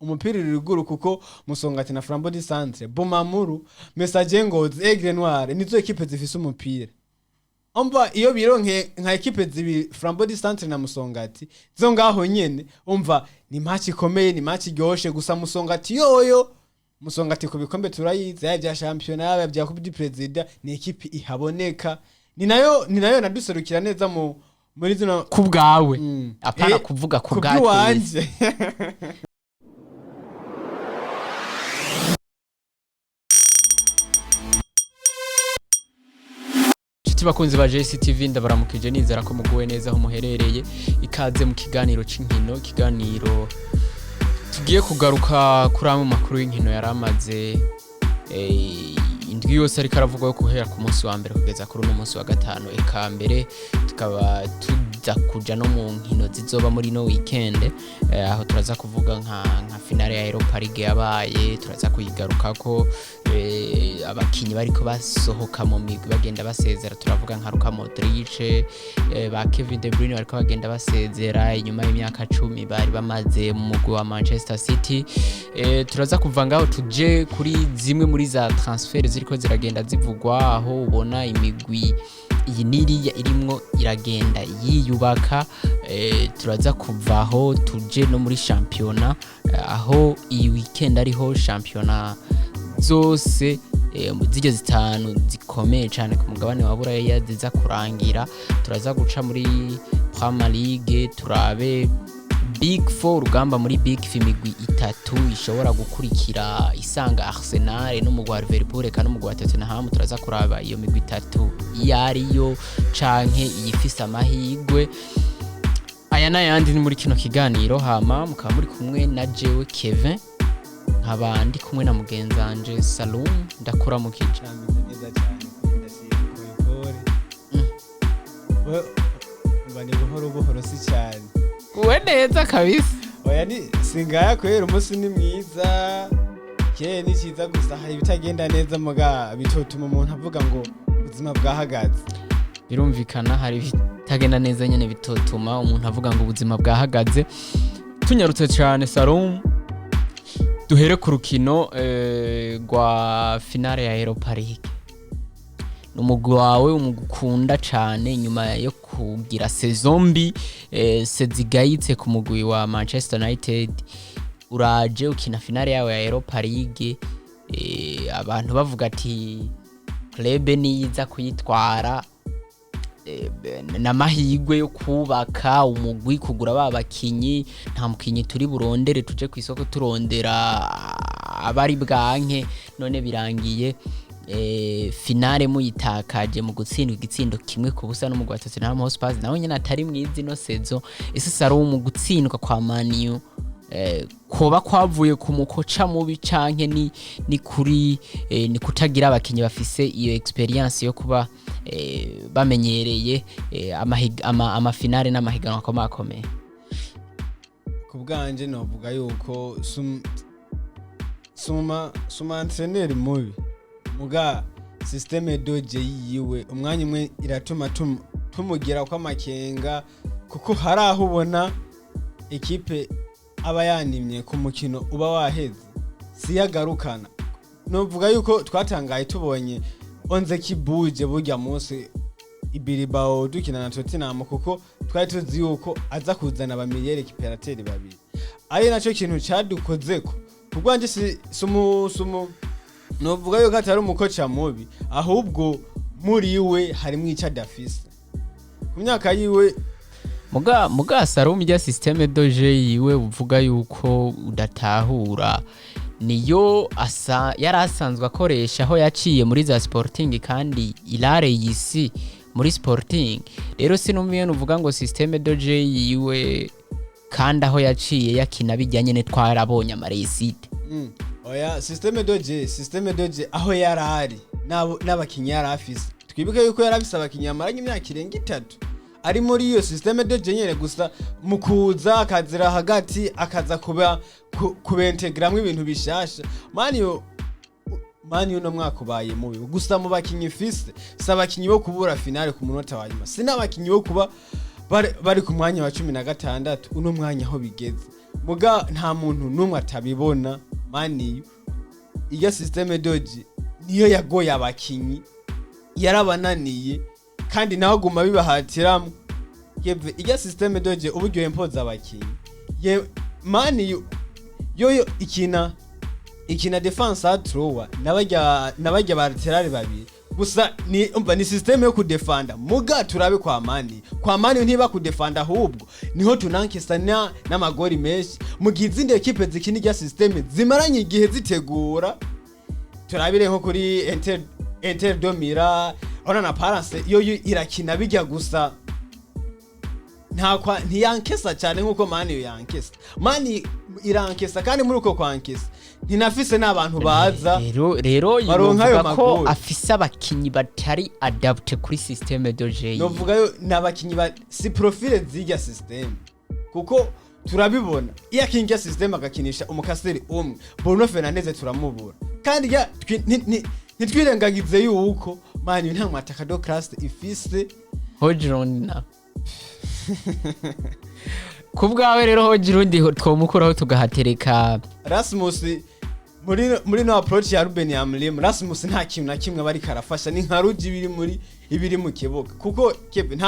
Umupira uri ruguru kuko Musongati na Flambeau du Centre, Bumamuru, Messager Ngozi, Aigle Noir nizo ekipe zifise umupira. Umva, iyo bironke nka ekipe zibiri, Flambeau du Centre na Musongati, zo ngaho nyene, umva ni match ikomeye, ni match iryoshe. Gusa Musongati yoyo, Musongati ku bikombe turayizi, yaba bya shampiyona, yaba bya Coupe du Président, ni ekipe ihaboneka, ni nayo naduserukira neza muri zino. Ku bwawe, apana kuvuga ku ku bwa twese. Bw'iwanje. Inshuti bakunzi ba JCTV, ndabaramukije, nizera ko muguwe neza aho muherereye. Ikaze mu kiganiro c'inkino, ikiganiro tugiye kugaruka kuri amwe mu makuru y'inkino yari amaze indwi yose ariko aravugwa, yo guhera ku munsi wa mbere kugeza kuri uno munsi wa gatanu. Eka mbere tukaba tuza kuja no mu nkino zizoba muri no weekend, aho turaza kuvuga nka finale ya Europa League yabaye, turaza kuyigarukako, abakinyi bariko basohoka mu migwi bagenda basezera, turavuga nka Luka Modric, ba Kevin De Bruyne bariko bagenda basezera inyuma y'imyaka 10 bari bamaze mu mugwi wa Manchester City. Turaza kuva ngaho tuje kuri zimwe muri za transfer ziriko ziragenda zivugwa, aho ubona imigwi iyi n'iriya irimwo iragenda yiyubaka. Turaza kuvaho tuje no muri shampiyona, aho iyi weekend ariho shampiyona zose ziryo zitanu zikomeye cyane ku mugabane wa Buraya ziza kurangira. Turaza guca muri Premier League, turabe Big Four, urugamba muri Big Four, imigwi itatu ishobora gukurikira isanga Arsenal n'umugwi wa Liverpool eka n'umugwi wa Tottenham. Turaza kuraba iyo migwi itatu iyo ariyo canke iyifise amahigwe. Aya n'ayandi ni muri kino kiganiro, hama mukaba muri kumwe na jewe Kevin, nkaba ndi kumwe na mugenzanje Salum. Ndakuramukije. Nameze neza cyane, ndashima, pole pole. Umva, ni buhoro buhoro, si cyane. Uwe neza kabisa. Oya, ni singaya kubera umunsi ni mwiza, keye ni cyiza, gusa hari ibitagenda neza muga bitotuma umuntu avuga ngo ubuzima bwahagaze. Birumvikana, hari ibitagenda neza nyine bitotuma umuntu avuga ngo ubuzima bwahagaze. Tunyarutse cyane Salum, duhere ku rukino rwa finale ya Europa League. Ni umugwi wawe, umugwi ukunda cyane, nyuma yo kugira saison mbi, saison igayitse ku mugwi wa Manchester United, uraje ukina finale yawe ya Europa League, abantu bavuga ati club niyiza kuyitwara, n'amahirwe yo kubaka umugwi, kugura ba bakinyi, nta mukinyi turi burondere, tuje ku isoko turondera abari bwanke. None birangiye finale muyitakaje mu gutsindwa igitsindo 1-0 n'umugwi wa Tottenham Hotspur, nawe nyine atari mwiza ino saison. Ese Saro, mu gutsindwa kwa Man U koba kwavuye ku mukoca mubi canke ni kuri ni kutagira abakinyi bafise iyo experience yo kuba bamenyereye amafinale n'amahiganwa akomakomeye? Ku bwanje novuga yuko suma entraîneur mubi, muga système de jeu yiwe umwanya umwe iratuma tumugira ko amakenga, kuko hari aho ubona ekipe aba yanimye ku mukino uba waheze siyagarukana. Novuga yuko twatangaye tubonye onze kibuje burya munsi i Bilbao dukina na Tottenham, kuko twari tuzi yuko aza kuzana aba milieu récupérateur babiri, ari naco kintu cadukozeko. Kubwanje si sumu sumu novuga yuko atari umukoca mubi, ahubwo muri we harimwo ico adafise ku myaka yiwe. Muga Salum, rya système de jeu yiwe uvuga yuko udatahura, niyo asa yari asanzwe akoresha aho yaciye muri za Sporting, kandi irare yisi muri Sporting. Rero sinumva uvuga ngo système de jeu yiwe, kandi aho yaciye yakina bijyanye ne twarabonye ama réussite. Oya, système de jeu aho yari ari n'abakinyi yari afise, twibuke yuko yari afise abakinyi yamaranye imyaka irenga 3 ari muri iyo système de jeu nyene. Gusa mu kuza akazira hagati akaza kuba kubentegramwo ibintu bishasha. Man U, Man U no mwaka ubaye mubi, gusa mu bakinyi ifise si abakinyi bo kubura finale ku munota wa nyuma, si n'abakinyi bo kuba Bari ku mwanya wa 16 uno mwanya aho bigeze, muga nta muntu n'umwe atabibona. Man U iyo système de jeu niyo yagoye abakinyi, yarabananiye, kandi nawe aguma bibahatiramwo. Yeve irya système de jeu uburyo yempoza abakinyi ye, Man U yoyo ikina défense à trois n'abajya ba latéral babiri gusa. Ni umva, ni système yo kudefanda, muga turabe kwa Man U, kwa Man U ntiba kudefanda, ahubwo niho tunankesa n'amagori menshi, mu gihe izindi ekipe zikina irya système zimaranye igihe zitegura. Turabire nko kuri Inter de Milan, ona na Palace yo irakina bijya gusa, nta kwa ntiyankesa cyane nkuko Man U yankesa. Man U irankesa, kandi muri uko kwankesa ntinafise n'abantu baza Rero baronka ayo yovuga ko magori. afise abakinyi batari adapté kuri système de jeu. Novuga yo ni abakinyi ba si profil z'irya système, kuko turabibona iyo akinga système agakinisha umukaseri umwe, Bruno Fernandes turamubura. Kandi ya ntitwirengagize yuko Man U nta mwataka de classe ifise. Hojlund na ku bwawe rero, Hojlund twomukuraho tugahatereka? Rasmus muri no approach ya Ruben Amorim, Rasmus nta kintu na kimwe bari karafasha, ni nka ruji ibiri mu kibuga, kuko Kevin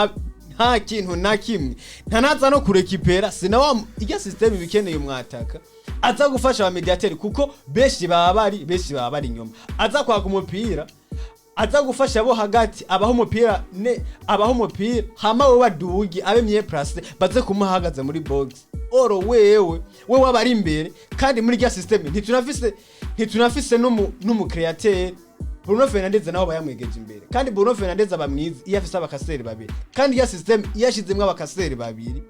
nta kintu na kimwe, ntanaza no kurekipera. Sina wa irya système ibikeneye umwataka aza gufasha aba médiateur, kuko benshi baba bari inyuma, aza kwaka umupira, aza gufasha abo hagati, abaho umupira ne abaho umupira, hama we badugi abe mieux placé, baze kumuhagaze muri box. Oro wewe aba ari imbere, kandi muri rya système ntitunafise n'umu créateur. Bruno Fernandes nawe bayamwegeje imbere, kandi Bruno Fernandes aba mwiza iyo afise abakaseri babiri, kandi ya système iyo ashizemwo abakaseri babiri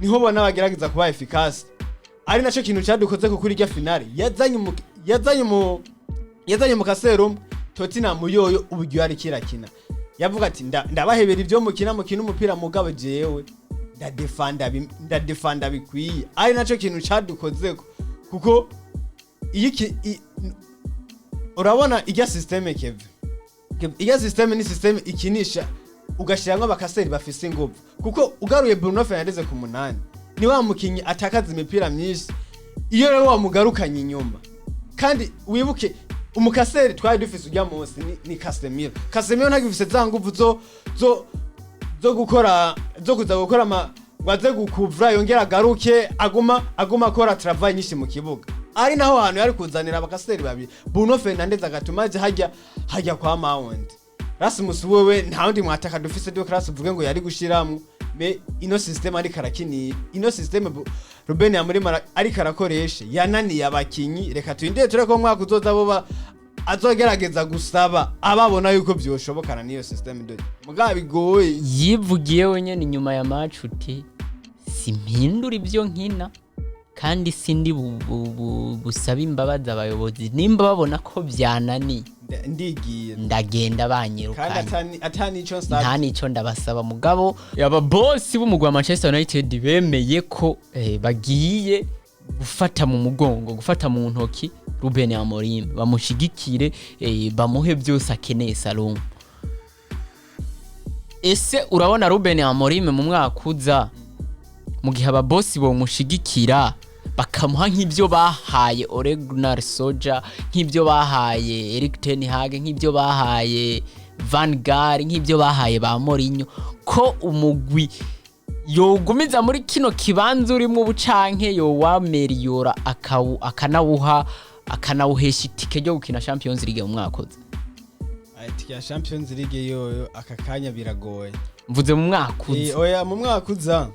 niho bona bagerageza kuba efficace, ari naco kintu cadukoze ko kuri rya finale yazanye mu kasero umwe. Tottenham yoyo uburyo yari kirakina, yavuga ati: "Ndabahebera ibyo mukina umupira, mugabo jewe ndadefanda bikwiye." Ari naco kintu cadukozeko, kuko iyo urabona irya système, Kevin, irya système ni système ikinisha ugashiramwo abakaseri bafise inguvu, kuko ugaruye Bruno Fernandes ku munani, ni wa mukinyi atakaza imipira myinshi. Iyo rero wamugarukanye inyuma, kandi wibuke umukaseri twari dufise ujya munsi ni Casemiro. Casemiro ntagifise za nguvu zo gukora, zo kuza gukora ama ngo aze gukuvura, yongera agaruke, aguma akora travail nyinshi mu kibuga. Ari naho hantu yari kuzanira abakaseri babiri, Bruno Fernandes agatuma aje hajya kwa Mount. Rasmus wewe nta wundi mwataka dufise de classe uvuge ngo yari gushiramwo, mais ino système ariko arakiniye, ino système Ruben Amorim ariko arakoresha yananiye abakinyi. Reka turindire tureko umwaka uzoza bo azogerageza gusaba ababona yuko vyoshobokana n'iyo système de mugabo bigoye. Yivugiye wenyine inyuma ya match uti: "Simpindura ibyo nkina, kandi sindi busabe imbabazi abayobozi nimba babona ko byananiye." Ndigiye. Ndagenda kandi banyirukanye. Atani ico Nta nsabye. nico ndabasaba. Mugabo aba boss b'umugwi wa Manchester United bemeye ko bagiye gufata mu mugongo, gufata mu ntoki Ruben Amorim, bamushigikire, bamuhe byose akeneye. Salom, ese urabona Ruben Amorim mu mwaka uza, mu gihe aba boss bomushigikira bakamuha nk'ibyo bahaye Ole Gunnar Solskjaer, nk'ibyo bahaye Erik ten Hag, nk'ibyo bahaye Van Gaal, nk'ibyo bahaye ba Mourinho, ko umugwi yogumiza muri kino kibanza urimo ubu, canke yowameliyora akanawuhesha itike ryo gukina Champions League mu mwaka uza? Itike ya Champions League yoyo aka kanya biragoye. Mvuze mu mwaka uza. Oya, mu mwaka uza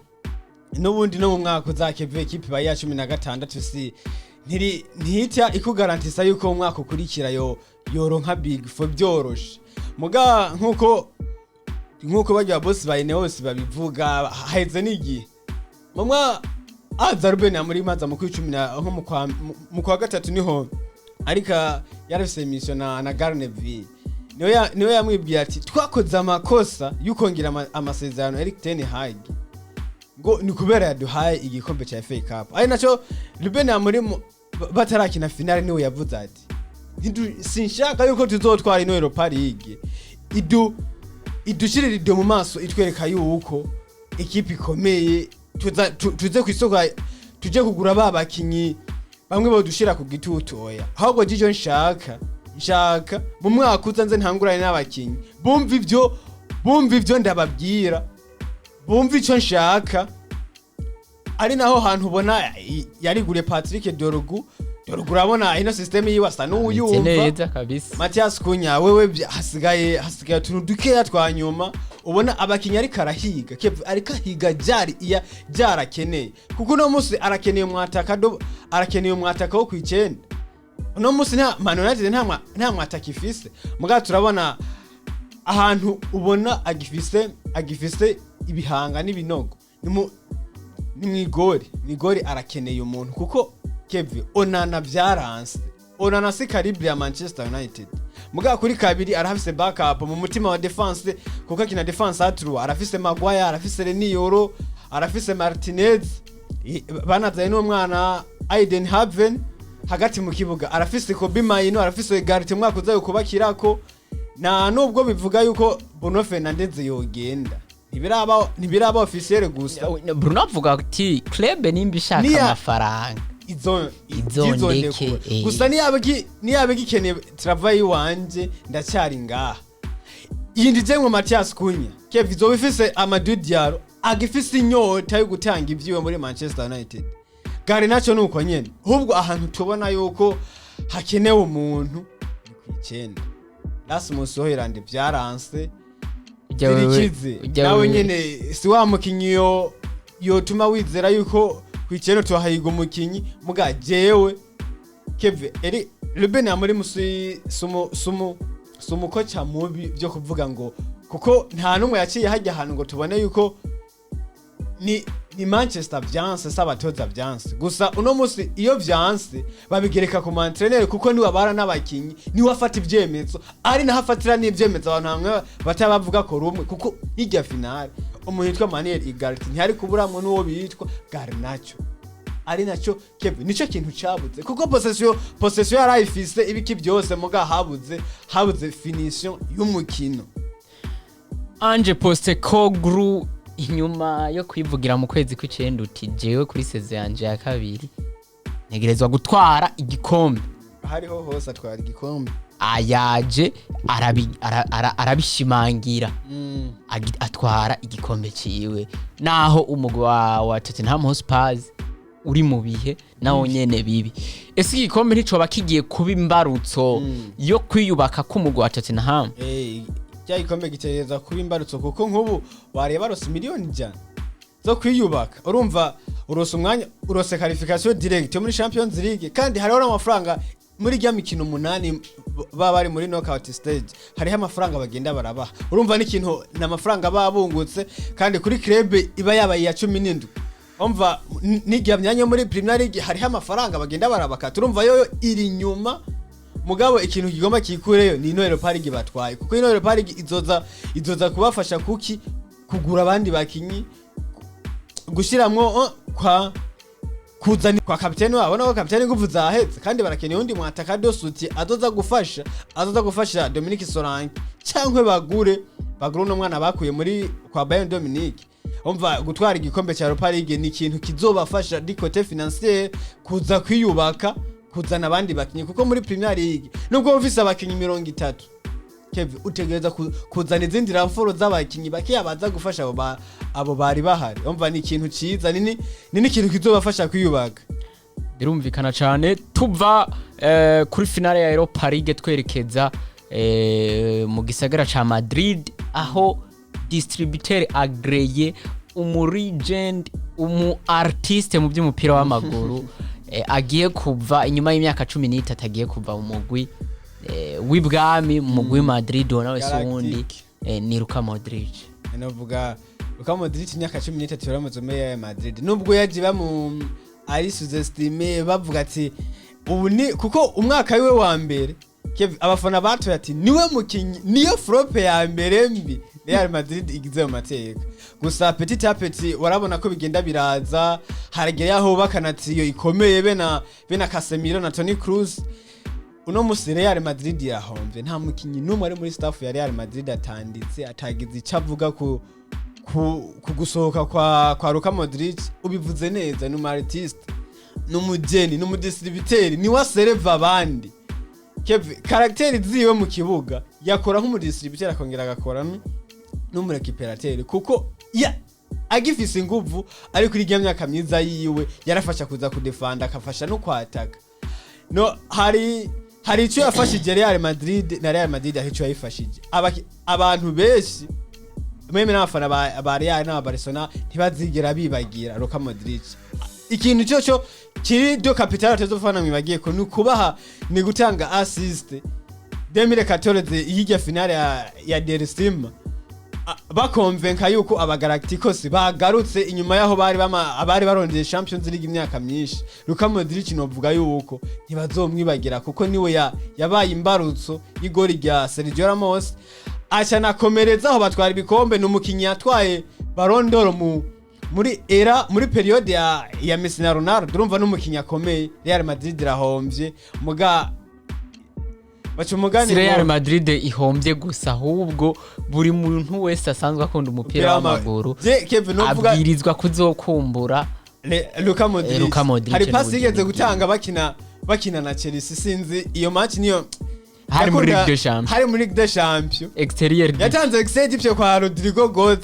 n'ubundi, no mu mwaka uza keve ekipe iba ya 16, si ntiri ntihita ikugarantisa yuko mu mwaka ukurikira yo yoronka big four byoroshe. Muga nkuko barya boss ba Ineos babivuga, haheze n'igihe mu mwa aza Ruben Amorim aza mu kwicumi na nko mu kwa gatatu niho, ariko yarafise mission na Gary Neville, niwe yamwibwiye ati: "Twakoze amakosa y'ukongera amasezerano Erik ten Hag, ngo ni kubera yaduhaye igikombe cya FA Cup." Ari naco Ruben Amorim batarakina finale niwe yavuze ati: "Sinshaka yuko tuzotwara ino Europa League idushirira ido mu maso, itwereka yuko Ikipe ikomeye, tuze ku isoko, tuje kugura ba bakinyi bamwe bodushira ku gitutu. Oya, ahubwo jijo nshaka mu mwaka uza nze ntangurane n'abakinyi bumva ivyo ndababwira, bumva ico nshaka. Ari naho hantu ubona yariguriye Patrick Dorgu. Dorgu urabona ino système yiwe asa n'uwuyumva neza kabisa. Mathias Cunha wewe hasigaye utuntu dukeya twa nyuma. Ubona abakinyi ariko arahiga, Kev, ariko ahiga ryari iya ryarakeneye, kuko uno munsi arakeneye umwataka do, arakeneye umwataka wo kwicenda. Uno munsi nta Man United nta mwataka ifise. Mugabo turabona ahantu ubona agifise ibihanga n'ibinogo ni mw'igori. Arakeneye umuntu kuko Kevin Onana vyaranse. Onana si calibre ya Manchester United. Mugabo kuri kabiri arafise backup mu mutima wa défense, kuko akina défense à trois. Arafise Maguire, arafise Leny Yoro, arafise Martinez, banazanye n'umwana Aiden Heaven. Hagati mu kibuga arafise Kobbie Mainoo, arafise Gareth umwaka uzayo kubakirako. Na nubwo bivuga yuko Bruno Fernandes yogenda, ntibiraba officiel gusa. Bruno avuga ati club nimba ishaka amafaranga izo izondeke, izondekura. Gusa niyaba gikeneye travail wanje, ndacyari ngaha. Yindi jemwe Mathias Cunha, Kev, izoba ifise Amadou Diallo agifise inyota yo gutanga ivyiwe muri Manchester United. Garnacho nuko nyene. Ahubwo ahantu tubona yuko hakenewe umuntu ni kwicenda. Rasmus Hojlund vyaranse. Ujya wewe Zirikize ujya nawe wewe nyene si wa mukinyi yo yotuma wizera yuko kwicenda tuhahiga umukinyi. Muga jewe Keve, eri Ruben Amorim si sumukoca mubi byo kuvuga ngo, kuko nta numwe yaciye hajya ahantu ngo tubone yuko ni Manchester vyanse, si abatoza vyanse. Gusa uno musi iyo vyanse babigereka ku ma entraîneur, kuko niwe abara n'abakinyi, niwe afata ivyemezo, ari naho afatira n'ivyemezo abantu hamwe bataba bavuga ko rumwe. Kuko hirya finale umuntu yitwa Manuel Ugarte ntiyari kuburamwo n'uwo bitwa Garnacho, ari naco Kevin nico kintu cabuze, kuko possession yarayifise, ibiki byose, muga habuze finition y'umukino. Ange Postecoglou, inyuma yo kwivugira mu kwezi kw'icenda uti: "Jewe kuri saison yanje ya kabiri ntegerezwa gutwara igikombe." Hariho hose atwara igikombe. Ayaje arabishimangira, atwara igikombe ciwe, naho umugwi wa Tottenham Hotspur uri mu bihe nawo nyene bibi. Ese igikombe nticoba kigiye kuba imbarutso yo kwiyubaka k'umugwi wa Tottenham? Cya gikombe gitegereza kuba imbarutso, kuko nk'ubu wareba barose miliyoni 100 zo kwiyubaka. Urumva urose umwanya, urose qualification direct yo muri Champions League, kandi hariho n'amafaranga muri rya mikino umunani baba bari muri knockout stage, hariho amafaranga bagenda barabaha. Urumva n'ikintu ni amafaranga baba bungutse, kandi kuri club iba yabaye iya 17, umva n'irya myanya yo muri Premier League hariho amafaranga bagenda barabakata. Urumva yoyo iri inyuma, mugabo ikintu kigomba kikureyo ni ino Europa League batwaye, kuko ino Europa League izoza kubafasha kuki kugura abandi bakinyi, gushiramwo kwa kuzana kwa kapiteni wabo, nako kapiteni inguvu zahetse, kandi barakeneye undi mwataka dosuti azoza gufasha Dominic Solanke, cyangwa bagure uno mwana bakuye muri kwa Bayern Dominic. Umva, gutwara igikombe cya Europa League ni ikintu kizobafasha du côté financier kuza kwiyubaka, kuzana abandi bakinyi, kuko muri Premier League nubwo ufise abakinyi 30, Kevin, utegereza kuzana izindi renfort z'abakinyi bakeya baza gufasha abo bari bahari. Umva ni ikintu ciza, ni n'ikintu kizobafasha kwiyubaka. Birumvikana cyane. Tuva kuri finale ya Europa League twerekeza mu gisagara ca Madrid, aho distributeur agréé, umu legend, umu artiste mu by'umupira w'amaguru, agiye kuva inyuma y'imyaka 13, agiye kuva mu mugwi w'ibwami, mu mugwi Madrid. Uwo nawe si uwundi Galactic. Ni Luka Modric. Navuga Luka Modric imyaka 13 yaramaze muri Real Madrid, nubwo yaje bamu ari sous-estimé, bavuga ati ubu ni kuko umwaka wiwe wa mbere, Kevin, abafana batoye ati niwe mukinyi, niyo flop ya mbere mbi Real Madrid igize mu mateka. Gusa petit à petit warabona ko bigenda biraza, haragera yaho bubakana trio ikomeye bena Casemiro na Toni Kroos. Uno musi Real Madrid yahomvye, nta mukinyi n'umwe ari muri staff ya Real Madrid atanditse atagize icyo avuga ku ku gusohoka kwa Luka Modric. Ubivuze neza, ni umu artiste, ni umugeni, ni umu distributeur, ni we asereva abandi. Kevin, caractère ziwe mu kibuga, yakora nk'umu distributeur, akongera agakora n'umu récupérateur, kuko ya agifise inguvu, ari kuri irya myaka myiza yiwe, yarafasha kuza kudefanda, akafasha no kwataka. No hari icyo yafashije Real Madrid, na Real Madrid hari icyo yayifashije. Abantu benshi, même n'abafana ba Real n'aba Barcelona, ntibazigera bibagira Luka Modric. Ikintu cyo cyo kiri de capital atazofana mwibagiye ko ni ukubaha, ni gutanga assist 2014 yijya finale ya Décima, bakonvenka yuko aba Galacticos bagarutse inyuma yaho bari bama abari barondeye Champions League imyaka myinshi. Luka Modric novuga yuko ntibazomwibagira, kuko niwe yabaye imbarutso y'igori rya Sergio Ramos, aca nakomereza aho batwara ibikombe. Ni umukinyi yatwaye Ballon d'Or muri era, muri période ya Messi na Ronaldo. Urumva n'umukinyi akomeye. Real Madrid irahomvye, muga baca umugani Si Real ngo- Madrid ihombye gusa, ahubwo buri muntu wese asanzwe akunda umupira w'amaguru Je, Kevin, novuga abwirizwa kuzokumbura Luka Modric. Luka Modric Hari pasi n'ubugeni yigeze bwiwe. gutanga bakina na Chelsea, sinzi iyo match niyo Hari muri Ligue des Champions. Hari muri Ligue des Champions. Extérieur Yatanze extérieur kwa Rodrigo Goes.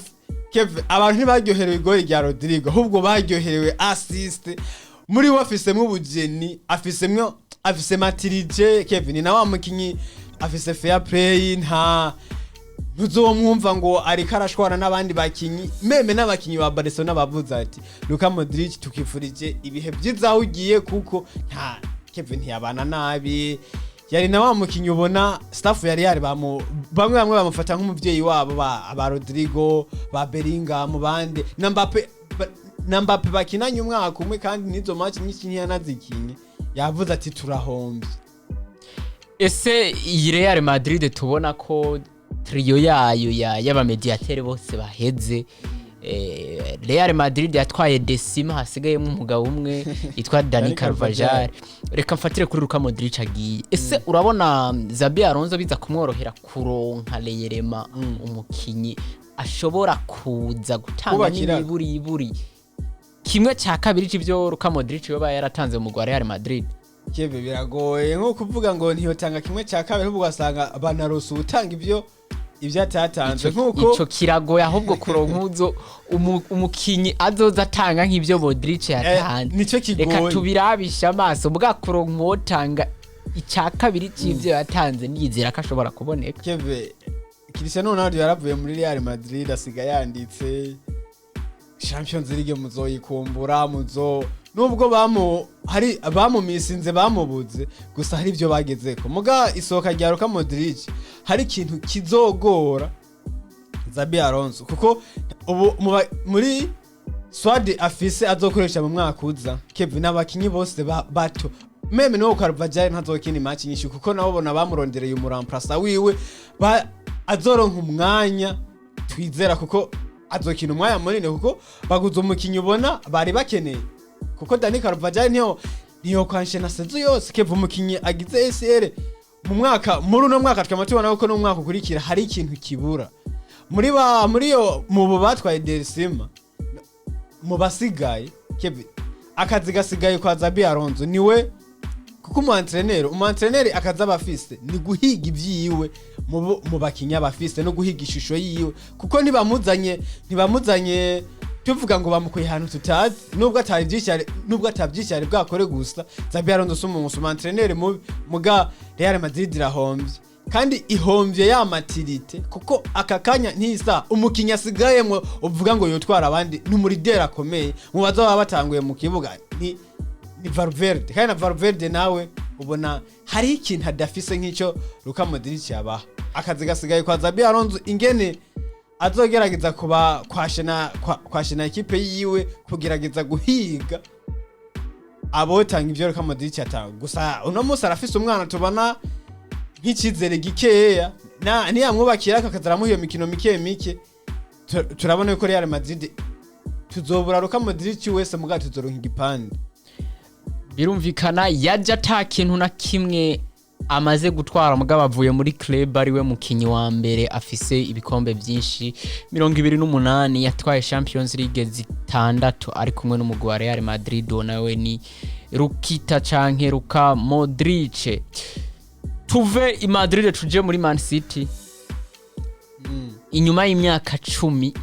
Kevin, abantu ntibaryoherewe igori rya Rodrigo, ahubwo baryoherewe assist. Muri we afisemwo ubugeni, afisemwo, afise maturité. Kevin, na wa mukinyi afise fair play, ntuzomwumva ngo ariko arashwana n'abandi bakinyi. Même n'abakinyi ba Barcelona bavuze ati: "Luka Modric, tukifurije ibihe byiza aho ugiye," kuko nta Kevin ntiyabana nabi. Yari na wa mukinyi ubona staff yari yari bamu bamwe bamwe bamufata nk'umuvyeyi wabo, ba Rodrigo, ba Bellingham, bande na Mbappe, na Mbappe bakinanye umwaka umwe, kandi nizo match nyinshi ntiyanazikinye. Yavuze ati: "Turahombye." Ese iyi Real Madrid tubona ko trio yayo y'aba médiateurs bose baheze, Real Madrid yatwaye Décima, hasigayemo umugabo umwe yitwa Dani Dani Carvajal. Carvajal. Reka mfatire kuri Luka Modric agiye. Ese urabona Xabi Alonso biza kumworohera kuronka Leyerema umukinyi ashobora kuza gutanga Kubakira. n'imiburiburi kimwe cya kabiri c'ivyo Luka Modric yoba yaratanze mu mugwi wa Real Madrid? Keve, biragoye nko kuvuga ngo ntiyotanga kimwe cya kabiri, ahubwo ugasanga banarose ubutanga ibyo atatanze. Nkuko Ico kiragoye, ahubwo kuronka uzo umukinyi azoza atanga nk'ivyo Modric yatanze. Nico Reka kigoye. tubirabishe amaso, bwa kuronka uwotanga icya kabiri c'ivyo yatanze, nizera ko ashobora kuboneka. Keve, Cristiano Ronaldo yaravuye muri Real Madrid asiga yanditse: "Champions League muzoyikumbura." Muzo nubwo bamu hari bamumisinze, bamubuze, gusa hari ibyo bagezeko. Muga isohoka rya Luka Modric hari ikintu kizogora Xabi Alonso, kuko ubu muri squad afise azokoresha mu mwaka uza, Kevin, n'abakinyi bose bato. Même n'uwo Carvajal ntazokina match nyinshi, kuko nabo bona bamurondereye umu remplaçant wiwe azoronka umwanya. Twizera kuko azokina umwanya munini, kuko baguze umukinyi ubona bari bakeneye, kuko Dani Carvajal niyo kwanshena saison yose. Keva, umukinyi agize ACL mu mwaka, muri uno mwaka twama tubona ko no mu mwaka ukurikira hari ikintu kibura muri ba muri yo mu bo batwaye Décima mu basigaye. Kevin, akazi gasigaye kwa Xabi Alonso niwe, kuko umu entraîneur akazi aba afise ni guhiga ivyiwe mu bakinyi aba afise no guhiga ishusho yiwe, kuko ntibamuzanye tuvuga ngo bamukuye ahantu tutazi, nubwo atavyinshi yari bwakore. Gusa Xabi Alonso si umu entraîneur mubi, muga Real Madrid irahomvye, kandi ihomvye ya maturité, kuko aka kanya ntisa umukinyi asigayemwo uvuga ngo yotwara abandi ni umu leader akomeye mu bazoba batanguye mu kibuga, ni Valverde. Kandi na Valverde nawe ubona hari ikintu adafise nk'icyo Luka Modric yabaha. Akazi gasigaye kwa Xabi Alonso, ingene azogerageza kuba kwashena ekipe yiwe, kugerageza guhiga abotanga ivyo Luka Modric atanga. Gusa uno munsi arafise umwana tubona nk'ikizere gikeya, na niyamwubakira akazaramuha iyo mikino mike mike, turabona yuko Real Madrid tuzobura Luka Modric wese, mugabo tuzoronka igipande. Birumvikana, yaje ata kintu na kimwe Amaze gutwara, mugabo avuye muri club ariwe mukinyi wa mbere afise ibikombe byinshi, 28. Yatwaye Champions League zitandatu ari kumwe n'umugwi wa Real Madrid. Uwo nawe ni Lukita canke Luka Modric. Tuve i Madrid tuje muri Man City. Inyuma y'imyaka 10,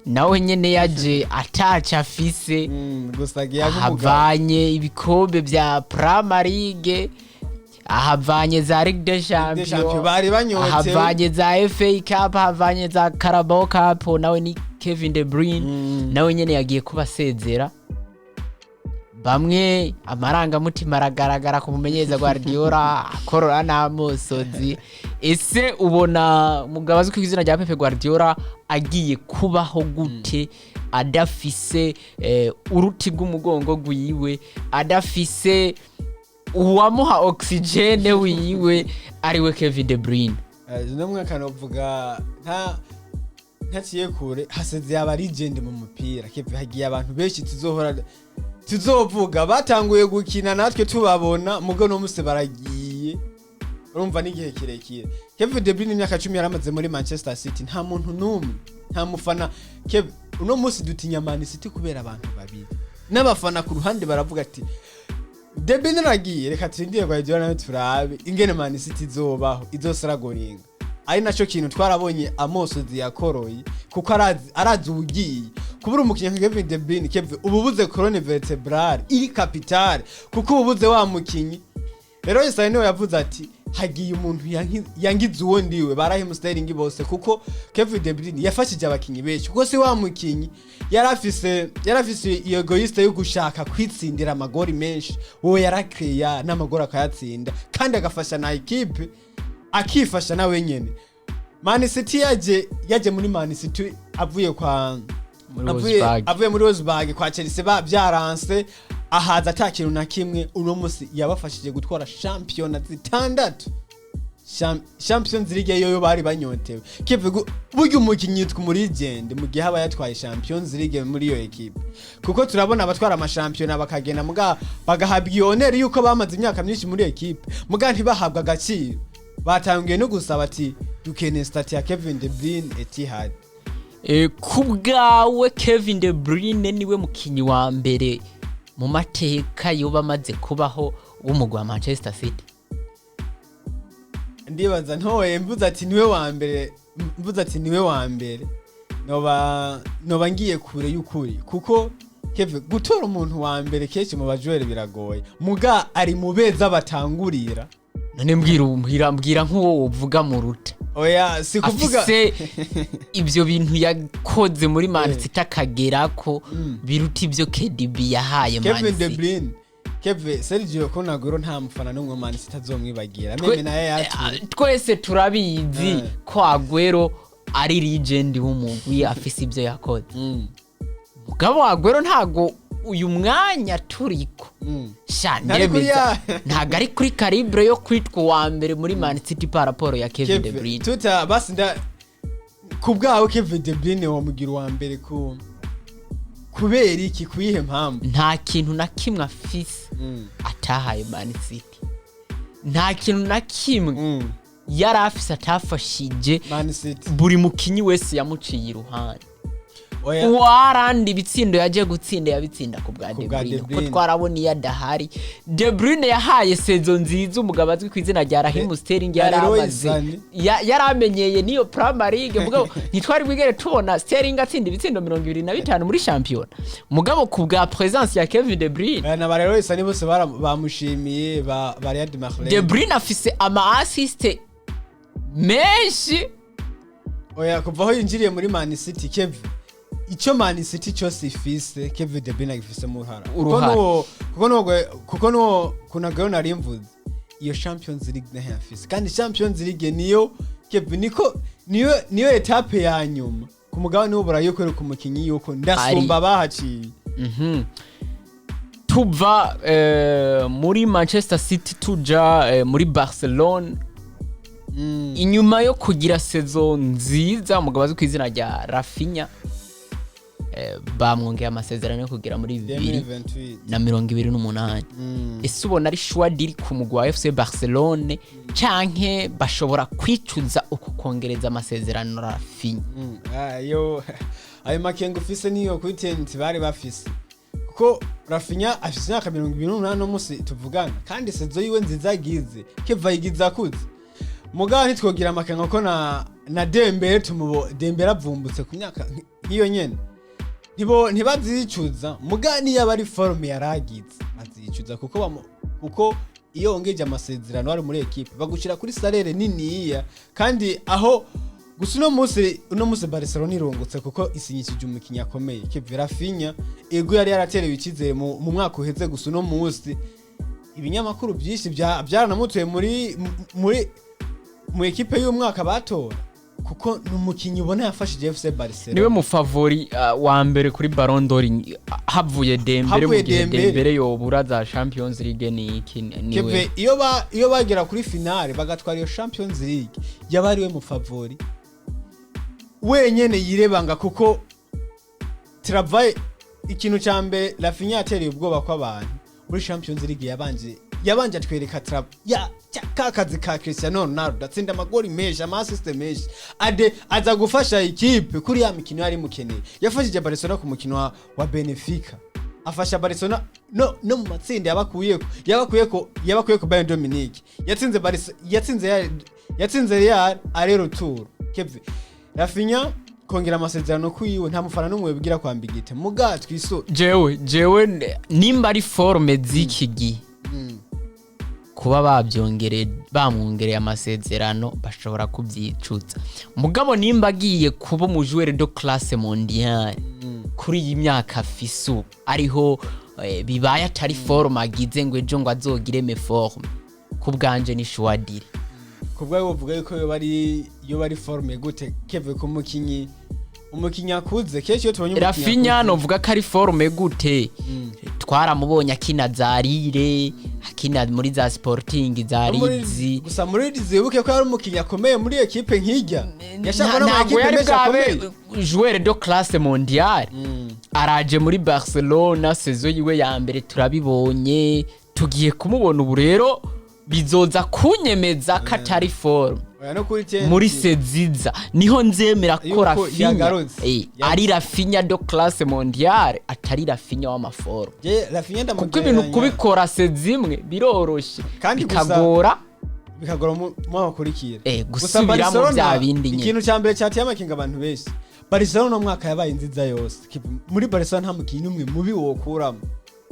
nawe nyene yaje ataca afise. Gusa agiye umugabo. Ahavanye ibikombe bya Premier League, ahavanye za Ligue des Champions Champions, bari banyotewe. Ahavanye za FA Cup, ahavanye za Carabao Cup. Nawe ni Kevin De Bruyne. Nawe nyene yagiye kubasezera. Bamwe amarangamutima aragaragara ku mumenyereza Guardiola, akorora n'amosozi. Ese ubona umugabo azwi ku izina rya Pepe Guardiola agiye kubaho gute adafise uruti rw'umugongo rwiwe, adafise uwamuha oxygène wiwe ariwe Kevin De Bruyne? Uno mwaka novuga nta ntaciye kure, hasezeye aba legend mu mupira. Kevin, hagiye abantu benshi tuzohora tuzovuga batanguye gukina natwe tubabona, mugo no musi baragiye. Urumva n'igihe kirekire Kevin De Bruyne, imyaka 10 yaramaze muri Manchester City. Nta muntu n'umwe, nta mufana. Kevin, uno munsi dutinya Man City kubera abantu babiri, n'abafana ku ruhande baravuga ati: "De Bruyne aragiye, reka turindire Guardiola nawe turabe ingene Man City izobaho, izosaragoringa." Ari naco kintu twarabonye amosozi yakoroye, kuko arazi ugiye kubura umukinnyi nka Kevin De Bruyne. Kevin, uba ubuze colonne vertébrale iri capitale, kuko uba ubuze wa mukinyi. Rero Yesaya niwe yavuze ati: "Hagiye umuntu yangize uwo ndiwe." Ba Raheem Sterling bose, kuko Kevin De Bruyne yafashije abakinyi benshi, kuko si wa mukinyi yarafise iyo égoïste yo gushaka kwitsindira amagori menshi. Wowe yarakreya n'amagori akayatsinda, kandi agafasha na équipe, akifasha nawe nyene. Man City, yaje muri Man City avuye kwa Muri avuye, Wolfsburg. Avuye muri Wolfsburg kwa Chelsea ba byaranse, ahaza ata kintu na kimwe. Uno musi yabafashije gutwara shampiyona zitandatu. Champions League yoyo bari banyotewe. Kivuga burya umukinyi yitwa umu legend mu gihe aba yatwaye Champions League muri iyo équipe, kuko turabona abatwara amashampiyona bakagenda, muga bagahabwa iyo honneur yuko bamaze imyaka myinshi muri équipe, muga ntibahabwa agaciro. Batangiye no gusaba ati: "Dukeneye statue ya Kevin De Bruyne Etihad." Ku bwawe, Kevin De Bruyne niwe mukinyi wa mbere mu mateka yoba amaze kubaho w'umugwi wa Manchester City? Ndibaza ntoye mvuze ati niwe wa mbere, mvuze ati niwe wa mbere, noba ngiye kure y'ukuri, kuko Kevin, gutora umuntu wa mbere kenshi mu bajwere biragoye, muga ari mu beza batangurira. None mbwira nk'uwo wovuga muruta. Oya, si kuvuga. Afise ibyo bintu yakoze muri Man City akagerako biruta ibyo KDB yahaye Man Kevin De City. Bruyne, Kevin, Sergio Kun Aguero, nta mufana n'umwe wa Man City azomwibagira. Même naye yature. Twese turabizi ko Aguero ari legend w'umugwi, afise ibyo yakoze. Mugabo Aguero ntago uyu mwanya turiko sha Ntari kuri ndemeza ntago ari kuri calibre yo kwitwa uwa mbere muri Man City par rapport ya Kevin De Kevin, Bruyne. Tuta basi nda ku bwawe, Kevin De Bruyne wamugira uwa mbere ku kubera iki, kuyihe mpamvu? Nta kintu na kimwe afise atahaye Man City. Nta kintu na kimwe yari afise atafashije Man City. Buri mukinyi wese yamuciye iruhande. Oya. Uwarandi ibitsindo yaje gutsinda, yabitsinda ku bwa Ku De bwa Bruyne, De kuko Bruyne. twarabona iyo adahari. De Bruyne yahaye saison nziza umugabo azwi ku izina rya Raheem Sterling. Na Yari Leroy amaze Sané. Yari amenyeye niyo Premier League, mugabo ntitwari bwigere tubona Sterling atsinda ibitsindo 25 muri shampiyona, mugabo ku bwa présence ya Kevin De Bruyne. Aya na ba Leroy Sané bose bamushimiye, ba Riyad Mahrez. De Bruyne afise ama assist menshi. Oya, kuva aho yinjiriye muri Man City, Kevin, icyo Man City cyose ifise, Kevin De Bruyne agifisemo uruhara. Kuko Uruhara. Kuko nuwo kunagayo nari mvuze, iyo Champions League nayo yafise, kandi Champions League niyo, Kevin, niko niyo étape ya nyuma ku mugabane w'Uburayi yo kwereka umukinyi yuko ndasumba abahaciye. Tuva muri Manchester City tuja muri Barcelone. Inyuma yo kugira saison nziza, umugabo azwi ku izina rya Raphinha. Bamwongeye amasezerano yo kugera muri bibiri 2028. na 28. Ese ubona ari choix diri ku mugwi wa FC Barcelone, canke bashobora kwicuza uku kongereza amasezerano Raphinha? Ayo ayo makenga ufise niyo kuri TNT bari bafise, kuko Raphinha afise imyaka 28 no musi tuvugana, kandi saison yiwe nziza agize keva yigize akuze. Mugabo ntitwogira amakenga ko na Dembele tumubo Dembele avumbutse ku myaka nk'iyo nyene, ntibo ntibazicuza. Muga niyo aba ari forme yaragize bazicuza, kuko iyo wongeje amasezerano wari muri ekipe bagushira kuri salaire niniya. Kandi aho gusa uno munsi Barcelona irungutse kuko isinyishije umukinnyi akomeye Kevin. Raphinha ego yari yaraterewe icyizere mu mwaka uheze, gusa uno munsi ibinyamakuru byinshi byaranamutuye muri mu ekipe y'umwaka batora, kuko ni umukinnyi ubona yafashije FC Barcelona. Niwe mu favori wa mbere kuri Ballon d'Or havuye Dembele, mu Havuye gihe Dembele. Dembele yobura za Champions League ni iki niwe. Keve iyo bagera kuri finale bagatwara iyo Champions League, yaba ari we mu favori wenyene yirebanga, kuko travail ikintu ca mbere Raphinha yatereye ubwoba kw'abantu muri Champions League, yabanje atwereka ya ka kazi ka Cristiano Ronaldo, atsinda amagoli menshi, ama assist menshi, ade aza gufasha ikipe kuri ya mikino yari mukeneye. Yafashije Barcelona ku mukino wa Benfica, afasha Barcelona no mu matsinda yabakuyeko Bayern Dominique, yatsinze Barca, yatsinze Real aller retour. Kevin Raphinha kongera amasezerano kwiwe nta mufana n'umwe wibwira kwamba igite muga twiso. Jewe nimba ari forme z'iki gihe, kuba babyongereye, bamwongereye amasezerano, bashobora kubyicuza. Mugabo nimba agiye kuba umu joueur de classe mondiale kuri iyi myaka afise ubu, ariho bibaye atari forme agize ngo ejo ngo azogire méforme, ku bwanje ni choix dire. Kubwa wovuga yuko yo bari forme gute keve ku mukinyi, umukinyi akuze? Kenshi iyo tubonye umukinyi Raphinha akuze- novuga ko ari forme gute? Twaramubonye akina za Lille, akina muri za Sporting, za No Leeds. Gusa muri Leeds wibuke ko yari umukinyi akomeye muri ekipe nk'ijya yashaka no mu Ntabwo ekipe yari menshi bwabe akomeye. joueur de classe mondiale. Araje muri Barcelona, saison yiwe ya mbere turabibonye, tugiye kumubona ubu. Rero bizoza kunyemeza ko atari forme Oya, no kuri TNT. muri seziza niho nzemera ko Yuko Raphinha yagarutse. Ari Raphinha de classe mondiale, atari Raphinha w'ama forme. Je Raphinha Kuko ibintu ndamugereranya kubikora se zimwe biroroshye, Kandi gusa- bikagora bikagora mu bakurikira. Gusa gusubiramo Barcelona, bya bindi nyine. Ikintu cya mbere cyateye amakenga abantu benshi, Barcelona uno mwaka yabaye nziza yose. Muri Barcelona nta mukinyi n'umwe mubi wokuramo.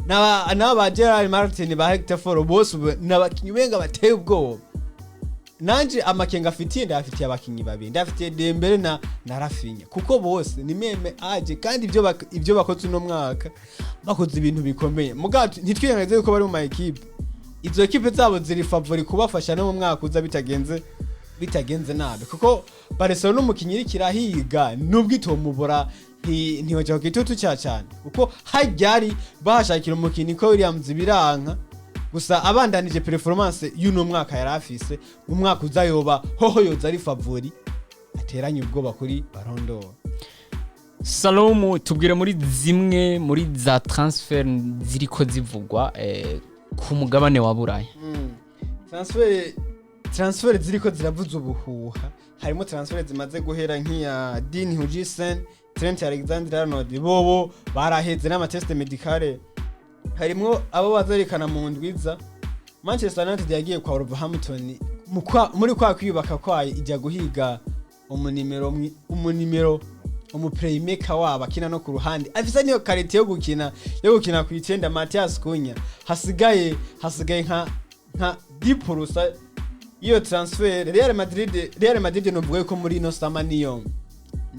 N'aba Gerard Martin, ba Hector Fort, bose ubu ni abakinyi benga bateye ubwoba. Nanje amakenga afitiye, ndayafitiye abakinyi babiri, ndayafitiye Dembele na Raphinha, kuko bose ni même âge, kandi ibyo bakoze uno mwaka bakoze ibintu bikomeye. Mugabo ntitwirengagize yuko bari mu ma ekipe, izo ekipe zabo ziri favori kubafasha no mu mwaka uza bitagenze nabi, kuko Barcelona umukinyi iriko irahiga nubwo itomubura ntiyoja ku gitutu cya cyane, kuko hajyari bahashakira umukinyi ko Williams biranka. Gusa abandanije performance y'uno mwaka yari afise, mu mwaka uza yoba hoho yoza ari favori ateranye ubwoba kuri Ballon d'Or. Salomu, tubwire muri zimwe muri za transfer ziriko zivugwa ku mugabane wa Buraya. Transfer ziriko ziravuza ubuhuha, harimo transfer zimaze guhera nk'iya Dean Huijsen, Trent Alexander-Arnold, bobo baraheze n'ama test médical, harimwo abo bazerekana mu ndwiza. Manchester United yagiye kwa Wolverhampton muri kwa kwiyubaka kwayo, ijya guhiga umunimero umu playmaker wabo akina no ku ruhande, afise niyo qualité yo gukina ku icenda, Matheus Cunha. Hasigaye nka 10% iyo transfer. Real Madrid novuga yuko muri ino summer niyo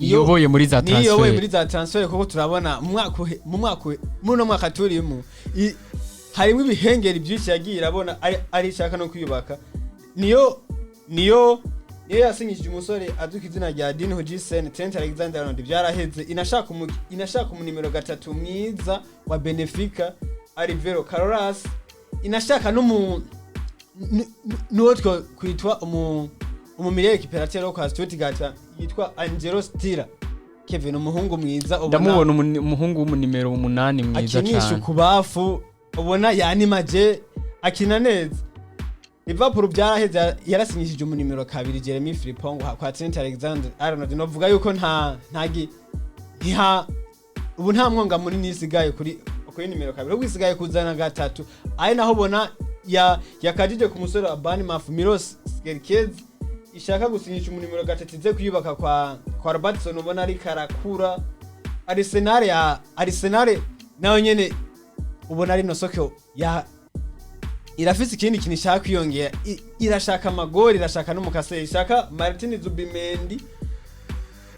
iyoboye muri za niyo iyoboye muri transfer. za transfer, kuko turabona mu mwaka muri uno mwaka turimo harimo ibihengeri byinshi yagiye irabona ari ishaka no kwiyubaka. Niyo yasinyishije umusore azwi ku izina rya Dean Huijsen, Trent Alexander-Arnold byaraheze, inashaka umunimero 3 mwiza wa Benfica, Alvaro Carreras, inashaka n'umu n'uwo kwitwa umu milieu récupérateur wo kwa Stuttgart yitwa Angelo Stiller. Kevin, umuhungu mwiza ubona. Ndamubona, umuhungu w'umunimero 8 mwiza Akinisha cane. Ukubafu ubona yanimaje, akina neza. Liverpool byaraheze, yarasinyishije umunimero 2 Jeremy Frimpong kwa Trent Alexander Arnold. Novuga yuko nta gi ntiha ubu nta mwonga munini isigaye kuri nimero 2, ahubwo isigaye kuzana 3, ari naho ubona ya yakajije ku musore wa Bournemouth, Milos Kerkez. Ishaka gusinyisha umunimero 3 ize kwiyubaka kwa Robertson, ubona ariko arakura. Arsenal ya Arsenal nayo nyene ubona ari no soko ya irafise ikindi kintu ishaka kwiyongera. Irashaka amagori, irashaka n'umukase, ishaka Martin Zubimendi,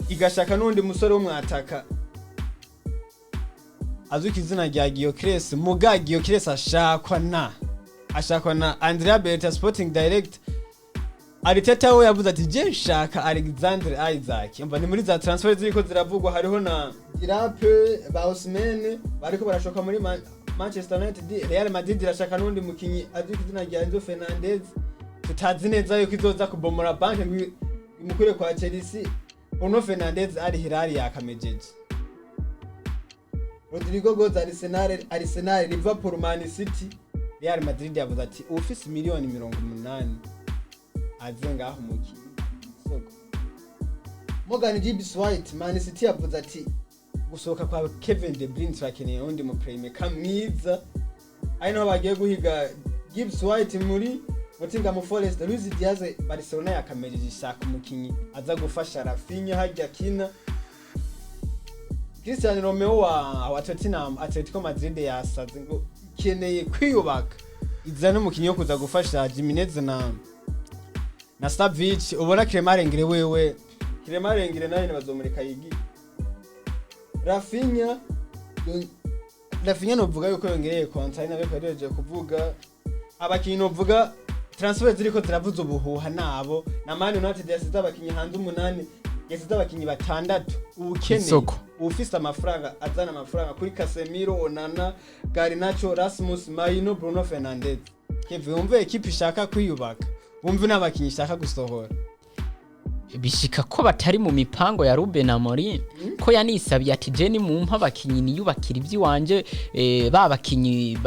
igashaka n'undi musore w'umwataka azwi ku izina rya Gyökeres. Muga Gyökeres ashakwa na Andrea Berta, sporting director. Arteta we yavuze ati: "Je nshaka Alexander Isak." Umva, ni muri za transfer ziriko ziravugwa, hariho na Delap, ba Osimhen bariko barashoka muri Manchester United. Real Madrid irashaka n'undi mukinyi azwi ku izina rya Enzo Fernandez, tutazi neza yuko izoza kubomora banke ngo imukure kwa Chelsea. Bruno Fernandes Al Hilal yakamejeje. Rodrigo Goes, Arsenal, Liverpool, Man City. Real Madrid yavuze ati: "Ufise miliyoni 80 aze ngaho umukinyi isoko." Morgan Gibbs White, Man City yavuze ati: "Gusohoka kwa Kevin De Bruyne turakeneye undi mu playmaker mwiza." Ari naho bagiye guhiga Gibbs White muri Nottingham Forest. Luis Diaz, Barcelona yakamejeje, ishaka umukinyi aza gufasha Raphinha hajya kina. Cristian Romero wa Tottenham, Atletico Madrid yasaze ngo ikeneye kwiyubaka, iza n'umukinyi wo kuza gufasha Jimenez na Savic. Ubona Clement Lenglet wewe, Clement Lenglet nawe bazomureka yigi. Raphinha novuga yuko yongereye contrat, ari nabyo twereje kuvuga. Abakinyi novuga transfer ziriko ziravuza ubuhuha nabo na Man United yasize abakinyi hanze 8, yasize abakinyi 6 ukeneye. Isoko. Ufise amafaranga azana amafaranga kuri Casemiro, Onana, Garnacho, Rasmus Mainoo, Bruno Fernandes. Kevin, wumve ekipe ishaka kwiyubaka, wumve n'abakinyi ishaka gusohora. Bishika ko batari mu mipango ya Ruben Amorim, ko yanisabiye ati: "Je ni mumpa abakinyi niyubakira iby'iwanje, ba bakinyi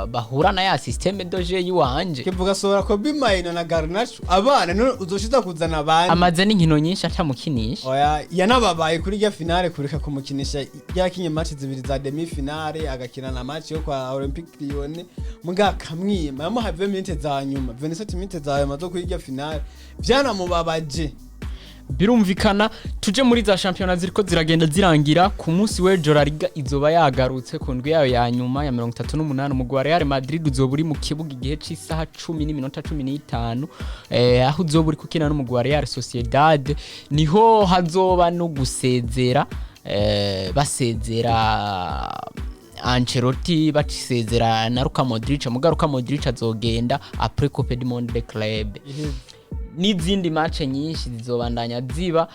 bahura na ya système de jeu yiwanje." Kivuga sohora Kobbie Mainoo na Garnacho, abana none uzoshiza kuzana abandi. Amaze n'inkino nyinshi atamukinisha. Oya, yanababaye kuri rya finale kureka kumukinisha. Yakinye match zibiri za demi finale, agakina na match yo kwa Olympique Lyon, muga akamwima, yamuha 20 minutes za nyuma, 27 minutes za nyuma zo kuri rya finale, byanamubabaje. Birumvikana. Tuje muri za shampiyona ziriko ziragenda zirangira. Ku munsi w'ejo La Liga izoba yagarutse ku ndwi yayo ya nyuma ya 38. Umugwi wa Real Madrid uzoba uri mu kibuga igihe c'isaha 10:15, aho uzoba uri kukina n'umugwi wa Real Sociedad. Niho hazoba no gusezera, basezera Ancelotti, basezera na Luka Modric. Muga Luka Modric azogenda après Coupe du Monde des Clubs. N'izindi match nyinshi zizobandanya ziba.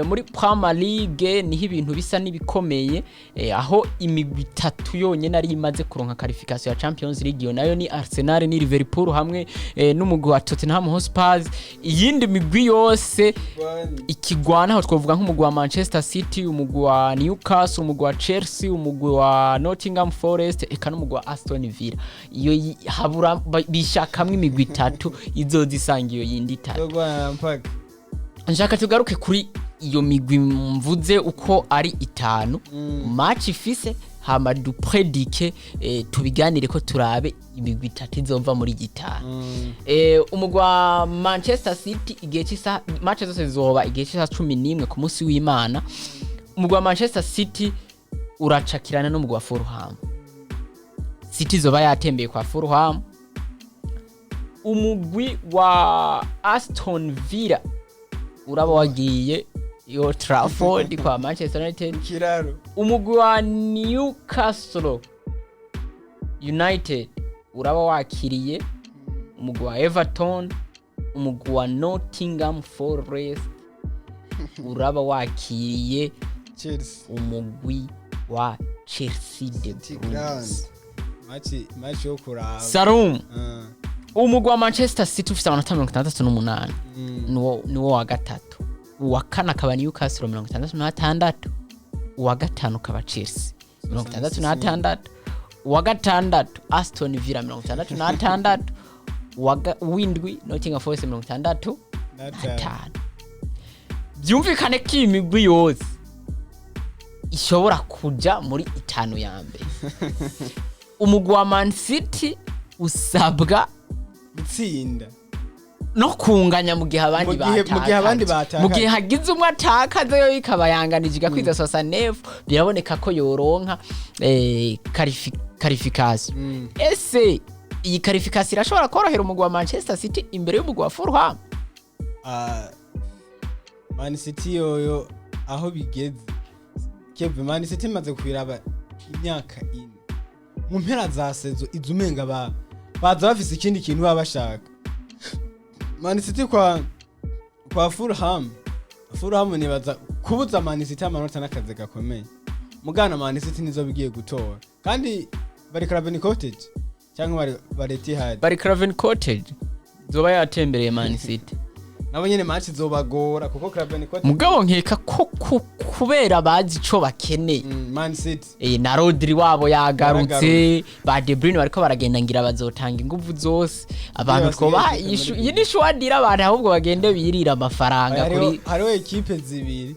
Muri Premier League niho ibintu bisa n'ibikomeye, aho imigwi itatu yonyene ari imaze kuronka qualification ya Champions League. Iyo nayo ni Arsenal, ni Liverpool hamwe n'umugwi wa Tottenham Hotspur. Iyindi migwi yose ikigwana, aho twavuga nk'umugwi wa Manchester City, umugwi wa Newcastle, umugwi wa Chelsea, umugwi wa Nottingham Forest, eka n'umugwi wa Aston Villa. Iyo habura bishakamwo imigwi itatu izoza isanga iyo yindi itatu. Zogwana mpaka. Nshaka tugaruke kuri iyo migwi mvuze uko ari itanu, match ifise, hama dupredike, tubiganire ko turabe imigwi itatu izova muri gitanu. Umugwi wa Manchester City, igihe cy'isaha, match zose zizoba igihe cy'isaha 11 ku munsi w'Imana. Umugwi wa Manchester City uracakirana n'umugwi wa Fulham. City izoba yatembeye kwa Fulham. Umugwi wa Aston Villa uraba wagiye yo Trafford kwa Manchester United. Kiraro. Umugwi wa Newcastle United uraba wakiriye umugwi wa Everton. Umugwi wa Nottingham Forest uraba wakiriye Chelsea. umugwi wa Chelsea de City Ground. Blues. Match yo kuraba. Sarum. Ah. Umugwi wa Manchester City ufite amanota 68, niwo wa gatatu. Uwa kane akaba Newcastle, 66. Uwa gatanu ukaba Chelsea, 66. Uwa gatandatu Aston Villa, 66. Uwindwi Nottingham Forest, 65. Byumvikane ko iyi migwi yose ishobora kuja muri itanu ya mbere. Umugwi wa Man City usabwa gutsinda no kunganya mu gihe abandi Mu gihe abandi batakaje. Mu gihe batakaje. hagize umwe atakaza, yo ikaba yanganije igakwiza 69, biraboneka ko yoronka qualification. Ese iyi qualification irashobora korohera umugwi wa Manchester City imbere y'umugwi wa Fulham? Ah, Man City yoyo aho bigeze, Kevin, Man City imaze kwiraba imyaka 4 mu mpera za saison izo umenga ba baza bafise ikindi kintu baba bashaka. Man City kwa Fulham, Fulham nibaza kubuza Man City amanota n'akazi gakomeye. Mugana Man City nizo bigiye gutora, kandi bari Craven Cottage cyangwa bari Etihad? Bari Craven Cottage, zoba yatembereye Man City. Nabo nyene match zobagora kuko Craven Cottage Mugabo nkeka ko kubera bazi ico bakeneye. Man City Na Rodri wabo yagarutse, ba De Bruyne bariko baragenda, ngira bazotanga inguvu zose abantu. Basigaye Twoba ekipe muri iyi ni shuwadira abantu, ahubwo bagende birira amafaranga. Hariho Kuri hariho ekipe zibiri,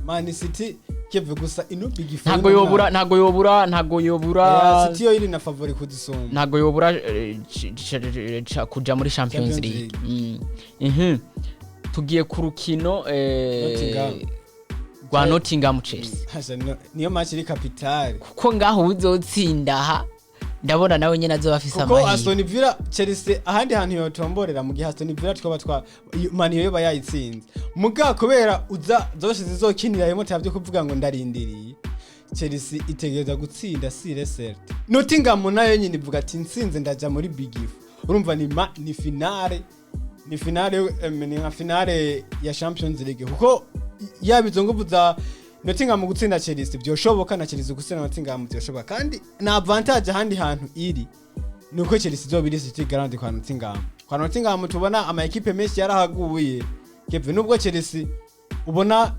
Man City, Keve, gusa ino big four. Ntago yobura, ntago yobura, ntago yobura. City yo iri na favori kuzisumba. Ntago yobura kuja muri Champions Champions League. Tugiye ku rukino Nottingham. rwa Nottingham Chelsea. Hasha, niyo match iri capitale. Kuko ngaho uzotsinda aha, ndabona nawe nyene azoba afise Kuko amahirwe. Aston Villa, Chelsea ahandi hantu yotomborera mu gihe Aston Villa twaba twa Man U yoba yayitsinze, muga kubera uza zose zizokinira harimo tabyo kuvuga ngo ndarindiriye, Chelsea itegereza gutsinda sûr certain. Nottingham nayo nyine ivuga ati nsinze ndaja muri Big Four. Urumva ni finale, ni finale, ni nka finale ya Champions League, kuko yaba izo nguvu za Nottingham gutsinda Chelsea byoshoboka, na Chelsea gutsinda Nottingham byoshoboka, kandi na advantage ahandi hantu iri nuko Chelsea izoba iri city ground kwa Nottingham. Kwa Nottingham tubona ama ekipe menshi yarahaguye, Kevin, nubwo Chelsea ubona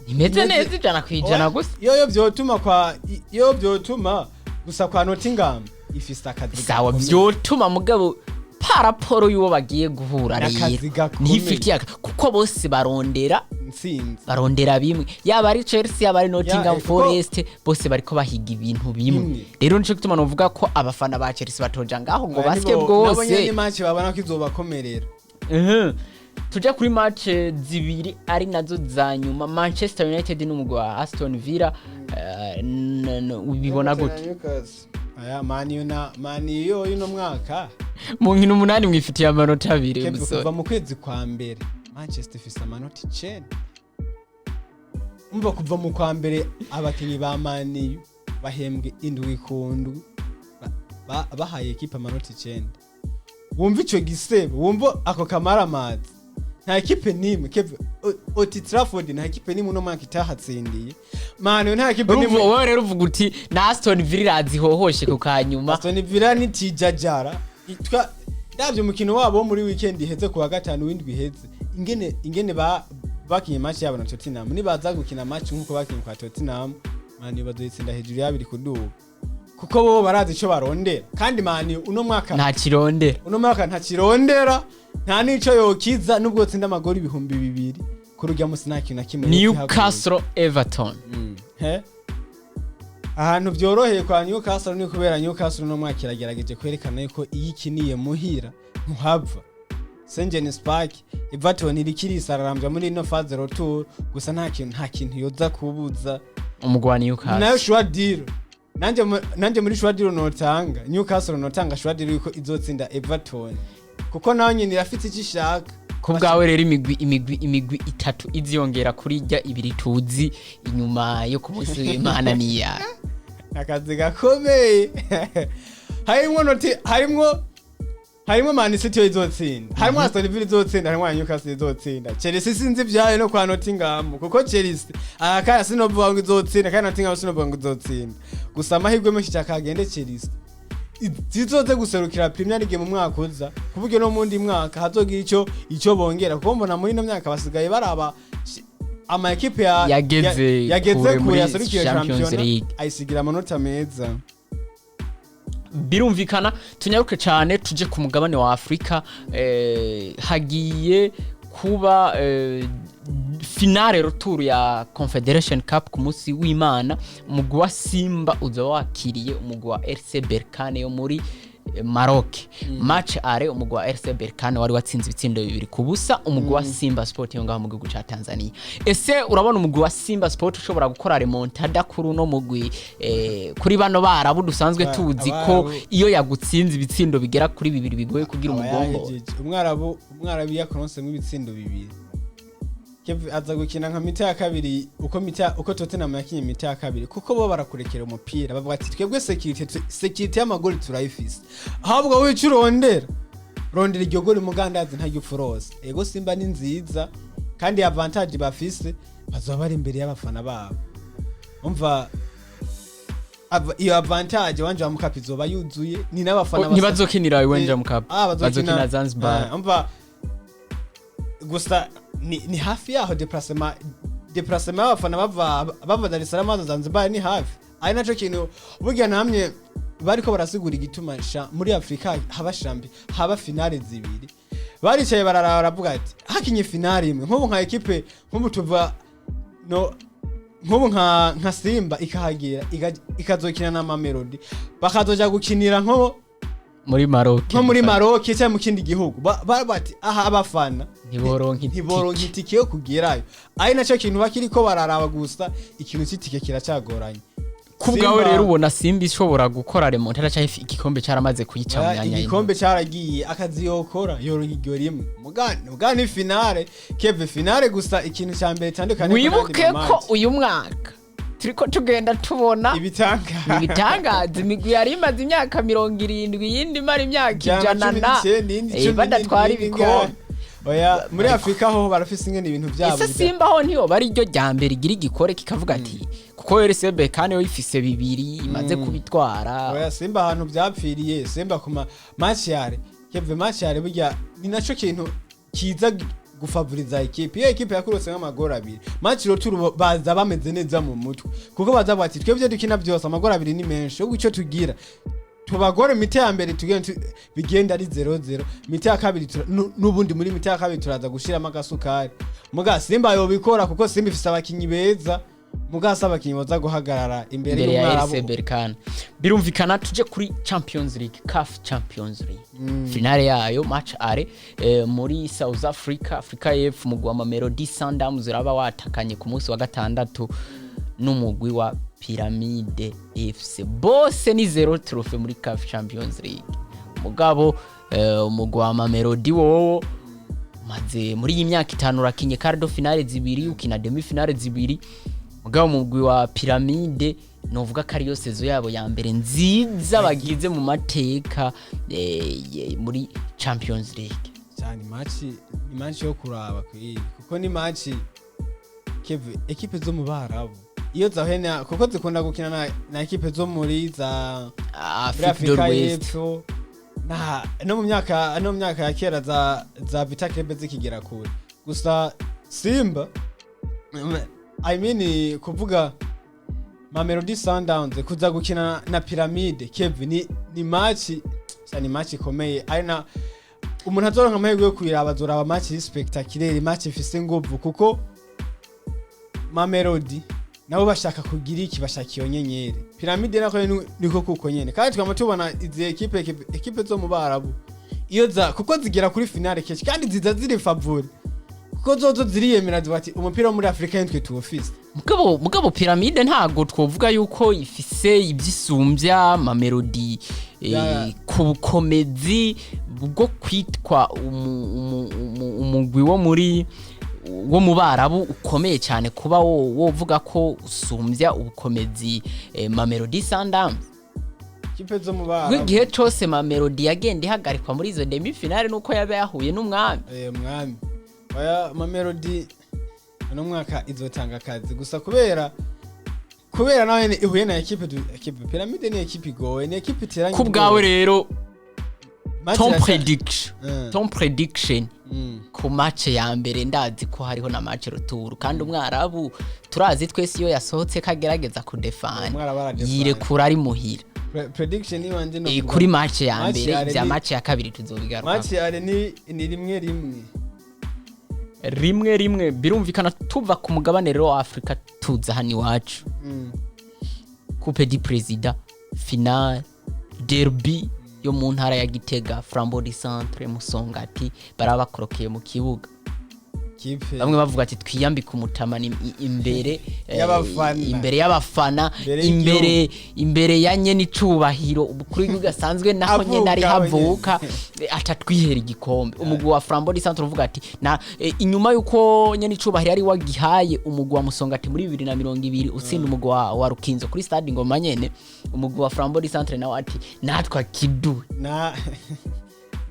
imeze neza 100% gusa. Yoyo vyotuma kwa yo vyotuma gusa kwa Nottingham ifise akazi Sawa. gakomeye. Vyotuma, mugabo par rapport y'uwo bagiye guhura N'akazi rero gakomeye. ntifitiye kuko bose barondera Intsinzi. Barondera bimwe, yaba ari Chelsea, yaba ari Nottingham Ya, kuko Forest, bose bariko bahiga ibintu bimwe. Bimwe. Rero nico gituma novuga ko abafana ba Chelsea batoja ngaho ngo Aya basye nabo nyene bwose. match babona ko izobakomerera. Tuja kuri match zibiri ari nazo za nyuma, Manchester United n'umugwi wa Aston Villa. Ubibona gute? Aya Man U na Man U yo yuno mwaka Mu nkino 8 mwifitiye amanota 2. Kevin, Musore. kuva mu kwezi kwa mbere Manchester ifise amanota 9. Umva, kuva mu kwa mbere abakinyi ba Man U bahembwe indwi ku ndwi, bahaye ekipe amanota 9. Wumva ico gisebo, wumva ako kamaramazi. Nta ekipe nimwe, Kevin, Old Trafford nta ekipe nimwe uno mwaka itahatsindiye. Man U nta ekipe Urumva nimwe. wowe rero uvuga uti na Aston Villa irazihohoshe ku kanyuma. Aston Villa nitijajara itwa ndavye umukino wabo wo muri weekend iheze, kuwa gatanu w'indwi iheze, ingene ba bakinye match yabo na Tottenham. Nibaza gukina match nkuko bakinye kwa Tottenham, Man U bazoyitsinda hejuru y'abiri kuduga, kuko bo barazi ico barondera. Kandi Man U uno mwaka Nta kirondera. Uno mwaka nta kirondera, nta nico yokiza. Nubwo yotsinda amagori 2000 kuri urya musi, nta kintu na kimwe yokihaguye. Newcastle Everton. He? Ahantu byoroheye kwa Newcastle ni kubera Newcastle no mwaka iragerageje kwerekana yuko iyo ikiniye muhira ntuhava. St James Park Everton iriko irisararambya muri ino phase retour, gusa nta kintu yoza kubuza umugwi wa Newcastle. Nayo sure deal. Nanje muri sure deal notanga Newcastle, notanga sure deal yuko izotsinda Everton, kuko nayo nyine irafite icyo ishaka. Ku bwawe rero imigwi itatu iziyongera kuri ijya ibiri tuzi inyuma yo ku munsi w'Imana ni iyahe? Akazi gakomeye. Harimwo noti, harimwo Man City yo izotsinda, harimwo Aston Villa izotsinda, harimwo na Newcastle izotsinda. Chelsea sinzi ibyayo no kwa Nottingham, kuko Chelsea aka kaya sinovuga ngo izotsinda, kandi Nottingham sinovuga ngo izotsinda. Gusa amahirwe menshi cyakagende Chelsea zizoze guserukira Premier League mu mwaka uza, kuburyo no mundi mwaka hazogira ico bongera, kuko mbona muri ino myaka basigaye baraba Ama ekipe Yageze yageze kure kure muri yaserukiye Champions shampiyona League. ayisigira amanota meza. Birumvikana. Tunyaruke cyane tuje ku mugabane wa Afurika. Hagiye kuba finale retour ya Confederation Cup ku munsi w'Imana. Umugwi wa Simba uza wakiriye umugwi wa RC Berkane yo muri Maroc. Match aller, umugwi wa RC Berkane wari watsinze ibitsindo 2-0 umugwi wa Simba Sport yo ngaho mu gihugu ca Tanzania. Ese urabona umugwi wa Simba Sport ushobora gukora remontada kuri uno mugwi, kuri bano Barabu dusanzwe tuzi ko Abarabu. iyo yagutsinze ibitsindo bigera kuri bibiri bigoye kugira Aba umugongo? yahejeje. Umwarabu iyo akoronsemo ibitsindo bibiri, Kevin aza gukina nka mi-temps ya kabiri, uko mi-temps, uko Tottenham yakinye mi-temps ya kabiri, kuko bo barakurekera umupira, bavuga ati twebwe sécurité y'amagoli turayifise, ahubwo wica urondera rondera iryo goli mugandazi ntaryo upfa. Ego, Simba ni nziza kandi avantage bafise, bazoba bari imbere y'abafana babo. Umva, iyo avantage wanje wa Mkapa izoba yuzuye, ni n'abafana Ntibazokinira Uwanja Mkapa, Ah, bazokina Zanzibar. Ah, umva gusa ni hafi yaho, déplacement y'abafana bava Dar es Salaam baza Zanzibar ni hafi. Ari naco kintu burya namye bariko barasigura igituma muri Afrika haba haba finale zibiri. Baricaye bararaba, baravuga ati hakinye finale imwe, nk'ubu nka ekipe nk'ubu tuva no nk'ubu nka Simba ikahagera ikazokina na Mamelodi, bakazoja gukinira nko muri Maroc, nko muri Maroc cyangwa mu kindi gihugu. Bati aha abafana ntiboronka ntiboronka itike. Itike yo kugerayo, ari nacyo kintu bakiriko bararaba. Gusa ikintu c'itike kiracagoranye. Ku bwawe Simba- rero ubona Simba ishobora gukora remontada cyangwa igikombe cyaramaze kuyica mu Oya, myanya? Igikombe cyaragiye. Akazi yokora yoronka iryo rimwe mugani ni finale keve finale. Gusa ikintu cya mbere itandukanye Wibuke ko uyu mwaka turiko tugenda tubona ibitanga ibitangaza. Imigwi yari imaze imyaka 70, iyindi imara imyaka 100 na badatwara ibikombe. Oya, muri Afurika ho barafise ingene ibintu byabo Ese Simba ho ntiyo bari ryo rya mbere igira igikore kikavuga ati kuko RC Berkane yo ifise bibiri imaze kubitwara? Oya, Simba ahantu byapfiriye, Simba ku ma match aller keve, match aller burya ni naco kintu kiza gufavoriza ekipe. Iyo ekipe yakurose nk'amagoro abiri, match retour baza bameze neza mu mutwe, kuko baza bati twebwe dukina byose amagoro abiri ni menshi, ahubwo ico tugira tubagore mi-temps ya mbere tugende bigenda ari 0-0, mi-temps ya kabiri n'ubundi muri mi-temps ya kabiri turaza gushiramo agasukari. Muga Simba yobikora, kuko Simba ifise abakinyi beza, muga si abakinyi baza guhagarara imbere imbere ya y'umwarabu. RC Berkane. Birumvikana. Tuje kuri Champions League, CAF Champions League, finale yayo match aller muri South Africa, Afrika y'Epfo. Umugwi wa Mamelodi Sundowns uraba watakanye ku munsi wa gatandatu n'umugwi wa Pyramide FC. Bose ni zéro trophée muri CAF Champions League. Mugabo umugwi wa Mamelodi wowo maze muri iyi myaka 5 urakinye quart de finale zibiri, ukina demi finale zibiri. Mugabo umugwi wa Pyramide novuga ko ariyo saison yabo ya mbere nziza bagize mu mateka muri Champions League. Cyane, match ni match yo kuraba kwiri, kuko ni match keve ekipe zo mu Barabu iyo zahuye kuko zikunda gukina na ekipe zo muri za muri Afrique de Afrika l'Ouest. y'Epfo na no mu myaka ya kera za Vita Club zikigera kure. Gusa Simba, I mean kuvuga Mamelodi Sundowns kuza gukina na Pyramide Kevin, ni match ni match ikomeye, ari na umuntu azoronka amahirwe yo kuyiraba azoraba match spectaculaire, match ifise inguvu, kuko Mamelodi nabo bashaka kugira iki? Bashaka iyo nyenyeri. Pyramide nako niko kuko nyene, kandi twama tubona izi ekipe zo mu Barabu iyo za kuko zigera kuri finale kenshi kandi ziza ziri favori, kuko zozo ziriyemera, zivuga ati umupira wo muri Afrika nitwe tuwufise. Mugabo Pyramide ntago twovuga yuko ifise ibyisumbya Mamelodi ku bukomezi bwo kwitwa umugwi wo mu Barabu ukomeye cyane, kuba wovuga ko usumbya ubukomezi Mamelodi Sundowns. Ikipe zo mu Barabu Igihe cose Mamelodi yagenda ihagarikwa muri izo demi finale nuko yaba yahuye n'umwami. Mwami, oya, Mamelodi uno mwaka izotanga akazi, gusa kubera nawe ihuye na ekipe ekipe Pyramide ni ekipe igoye, ni ekipe iteranye Ku bwawe ubwoba. rero Match Ton prediction, ton prediction ku match ya mbere. Ndazi ko hariho na match retour, kandi umwarabu turazi twese iyo yasohotse kagerageza kudefana, Umwarabu aradefana. yirekura ari muhira. Prediction iwanje no Kuri match ya Match mbere, ya vya match ya kabiri tuzobigaruka. Match ya ni 1-1. 1-1, birumvikana. Tuva ku mugabane rero wa Afrika, tuza hano iwacu. Coupe du Président, finale, derby yo mu ntara ya Gitega, Flambeau du Centre, Musongati, baraba bakorokeye mu kibuga. Kipe Bamwe bavuga ati twiyambike umutama ni imbere y'abafana. Imbere y'abafana, Imbere. imbere ya nyene icubahiro, umukuru w'igihugu asanzwe naho nyene ari Avuka havuka, atatwihera igikombe. Umugwi wa Flambeau du Centre uvuga ati na inyuma yuko nyene icubahiro yari wagihaye umugwi wa Musongati muri 2020 utsinda umugwi wa Rukinzo kuri stade Ngoma nyene, umugwi wa Flambeau du Centre nawe ati natwe akiduhe.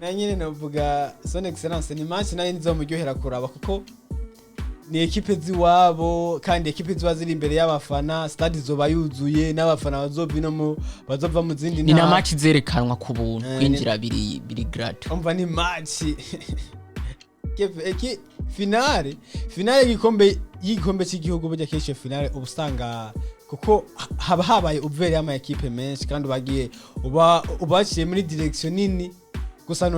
Na nyine novuga son excellence, ni match nayo nizomuryohera kuraba, kuko ni ekipe ziwabo, kandi ekipe ziba ziri imbere y'abafana, stade izoba yuzuye n'abafana bazova ino mu bazova mu zindi Ni na ntara. match zerekanwa ku buntu, kwinjira biri gratuit. Umva, ni match finale y'igikombe cy'igihugu. Burya kenshi iyo finale uba usanga kuko haba habaye ubvere y'ama ekipe menshi, kandi ubagiye uba ubaciye muri direction nini gusa.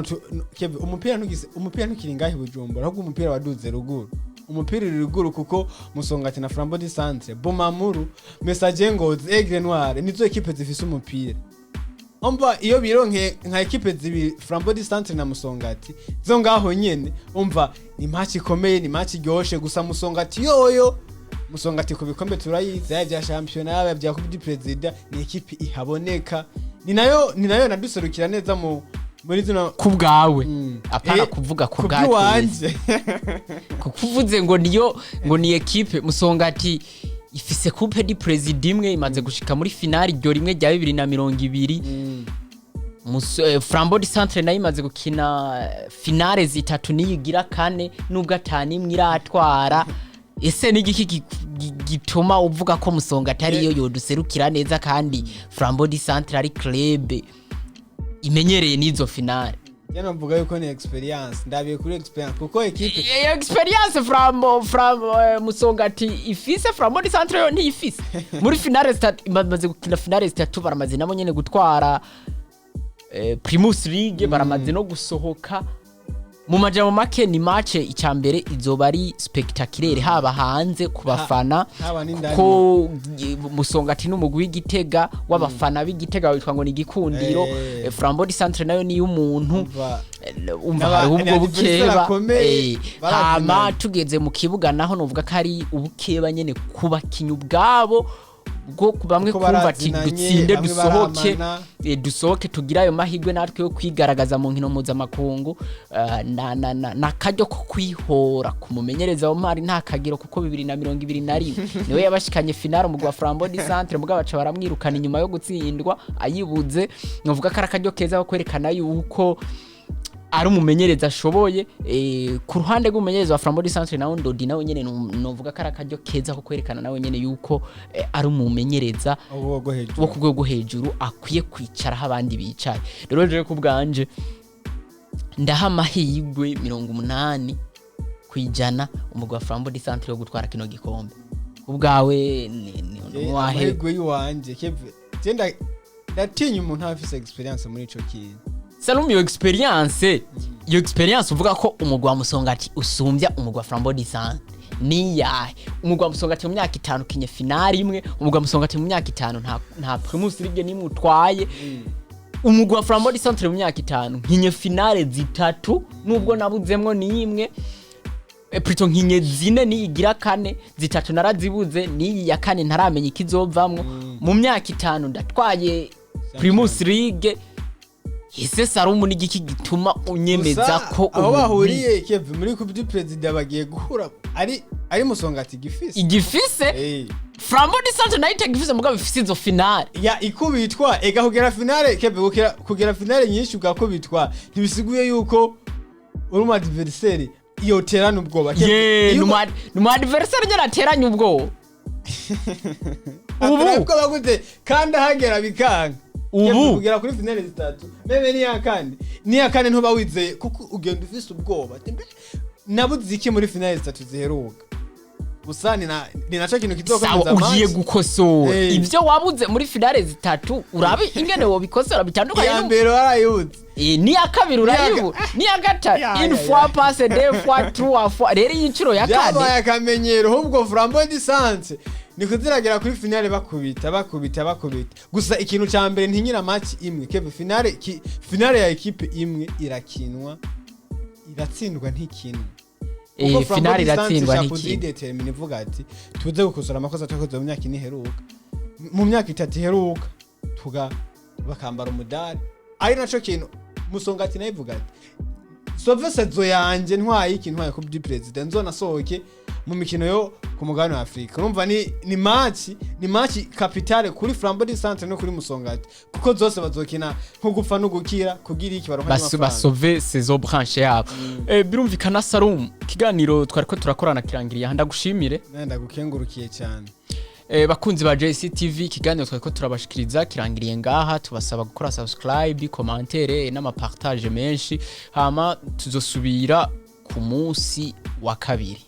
Keve, umupira ntugise, umupira ntukiri ngahe Bujumbura, ahubwo umupira waduze ruguru, umupira uri ruguru, kuko Musongati na Flambeau du Centre, Bumamuru, Messager Ngozi, Aigle Noir nizo ekipe zifise umupira. Umva, iyo bironke nka ekipe zibiri, Flambeau du Centre na Musongati, zo ngaho nyene, umva ni match ikomeye, ni match iryoshe. Gusa Musongati yoyo, Musongati ku bikombe turayizi, yaba vya shampiyona, yaba vya Coupe du Président, ni ekipe ihaboneka, ni nayo naduserukira neza muri zino. Ku bwawe, apana kuvuga ku ku bwacu. bw'iwanje. Kuko uvuze ngo niyo, ngo ni ekipe Musongati ifise Coupe du Président imwe, imaze gushika muri finale iryo rimwe rya 2020. Flambeau du Centre nayo imaze gukina finale zitatu, niyigira kane, nubwo atani imwe iratwara. Ese n'igiki gituma uvuga ko Musonga atariyo yoduserukira neza, kandi Flambeau du Centre ari club imenyereye n'izo finale? Je novuga yuko ni experience, ndabiye kuri experience, kuko ekipe Iyo experience Flambeau Musongati ifise, Flambeau du Centre yo ntiyifise. Muri finale zitatu bamaze gukina, finale zitatu baramaze nabo nyene gutwara Primus League, baramaze no gusohoka. Mu majambo make, ni match icyambere izoba ari spectaculaire, haba hanze ku bafana, haba n'indani. Kuko Musongati n'umugwi w'Igitega, w'abafana b'Igitega, witwa ngo ni Igikundiro. Flambeau du Centre nayo ni iy'umuntu. Umva, Umva, hariho ubwo ni adversaire bukeba. akomeye, barazinanye. Hama tugeze mu kibuga naho novuga ko ari ubukeba nyene ku bakinyi ubwabo, bwo bamwe Kuko kumva ati barazinanye, dutsinde, bamwe dusohoke, baramana. Dusohoke tugire ayo mahirwe natwe yo kwigaragaza mu nkino mpuzamakungu. Na karyo ko kwihora ku mumenyereza wa Mari nta kagiro, kuko 2021 niwe yabashikanye finale umugwi wa Flambeau du Centre, mugabo baca baramwirukana inyuma yo gutsindwa ayibuze. Novuga ko ari akaryo keza ko kwerekana yuko ari umumenyereza ashoboye. Ku ruhande rw'umumenyereza wa Flambeau du Centre nawe Ndodi, nawe nyene novuga ko ari akaryo keza ko kwerekana nawe nyene yuko ari umumenyereza ubu rwo hejuru, wo ku rwego hejuru, akwiye kwicara aho abandi bicaye. Rero jewe ku bwanje ndaha amahirwe 80% umugwi wa Flambeau du Centre wo gutwara kino gikombe. Ku bwawe ni wahe? Amahirwe y'iwanje, Keve, je ndatinya umuntu aba afise experience muri ico kintu. Salum, iyo experience uvuga ko umugwi wa Musongati usumbya umugwi wa Flambeau du Centre ni yahe? Umugwi wa Musongati mu myaka 5 kinye finale imwe, umugwi wa Musongati mu myaka 5 nta Primus League nimwe utwaye. Umugwi wa Flambeau du Centre mu myaka 5 nkinye finale zitatu, nubwo nabuzemwo n'imwe, plutôt nkinye zine niyigira kane, zitatu narazibuze, n'iyi ya kane ntaramenya ikizovamwo. Mu myaka 5 ndatwaye Primus League. Ese Sarumu, n'igiki gituma unyemeza Gusa, ko aho bahuriye, Keve, muri Coupe du Président bagiye guhura ari Musongati gifise igifise? Flambeau du Centre nayo itagifise, mugabo ifise izo finale. Ya, ikubitwa ega kugera finale, Keve, kugera finale nyinshi ugakubitwa ntibisiguye yuko uri umu adversaire yoterana ubwoba, Keve. Ye, Iyo ni umu adversaire nyene ateranye ubwoba. Atera ubwoba gute kandi ahagera bikanga? Ubu Kugera kuri finale zitatu, même n'iya kane, n'iya kane ntuba wizeye, kuko ugenda ufise ubwoba ati: "Mbe nabuze iki muri finale zitatu ziheruka?" Gusa ni naco kintu kizokomeza Sawa, ugiye match. gukosora ibyo wabuze muri finale zitatu, urabe ingene wobikosora bitandukanye. Iya mbere warayibuze. N'iya kabiri urayibura, n'iya gatatu. Ya, Une ya, fois passe, deux fois, trois fois, rero iyi nshuro ya kane Byabaye akamenyero. Ahubwo Flambeau du Centre ni kuziragera kuri finale bakubita, bakubita, bakubita. Gusa ikintu cya mbere, ntinyira match imwe keve finale finale ya ekipe imwe irakinwa, iratsindwa, ntikinwa. Kuko Finale iratsindwa, ntikinwa. Ntikinwa. Ivuga ati: "Tuze gukosora amakosa twakoze mu myaka 4 iheruka, mu myaka 3 iheruka," tuga bakambara umudari. Ari naco kintu Musongati nayo ivuga ati: "Sauve saison yanje, ntwaye iki, ntwaye Coupe du Président, nzonasohoke mu mikino yo ku mugabane wa Afrika." Urumva ni match capitale kuri Flambeau du Centre no kuri Musongati, kuko zose bazokina nko gupfa no gukira kugira iki baronka amafaranga. Basauve saison blanche yabo. Birumvikana. Sarum, ikiganiro twariko turakorana kirangiriye aha, ndagushimire. Ndagukengurukiye cyane. Bakunzi ba JCTV, ikiganiro twariko turabashikiriza kirangiriye ngaha. Tubasaba gukora subscribe, commentaire n'amapartage menshi, hama tuzosubira ku munsi wa kabiri.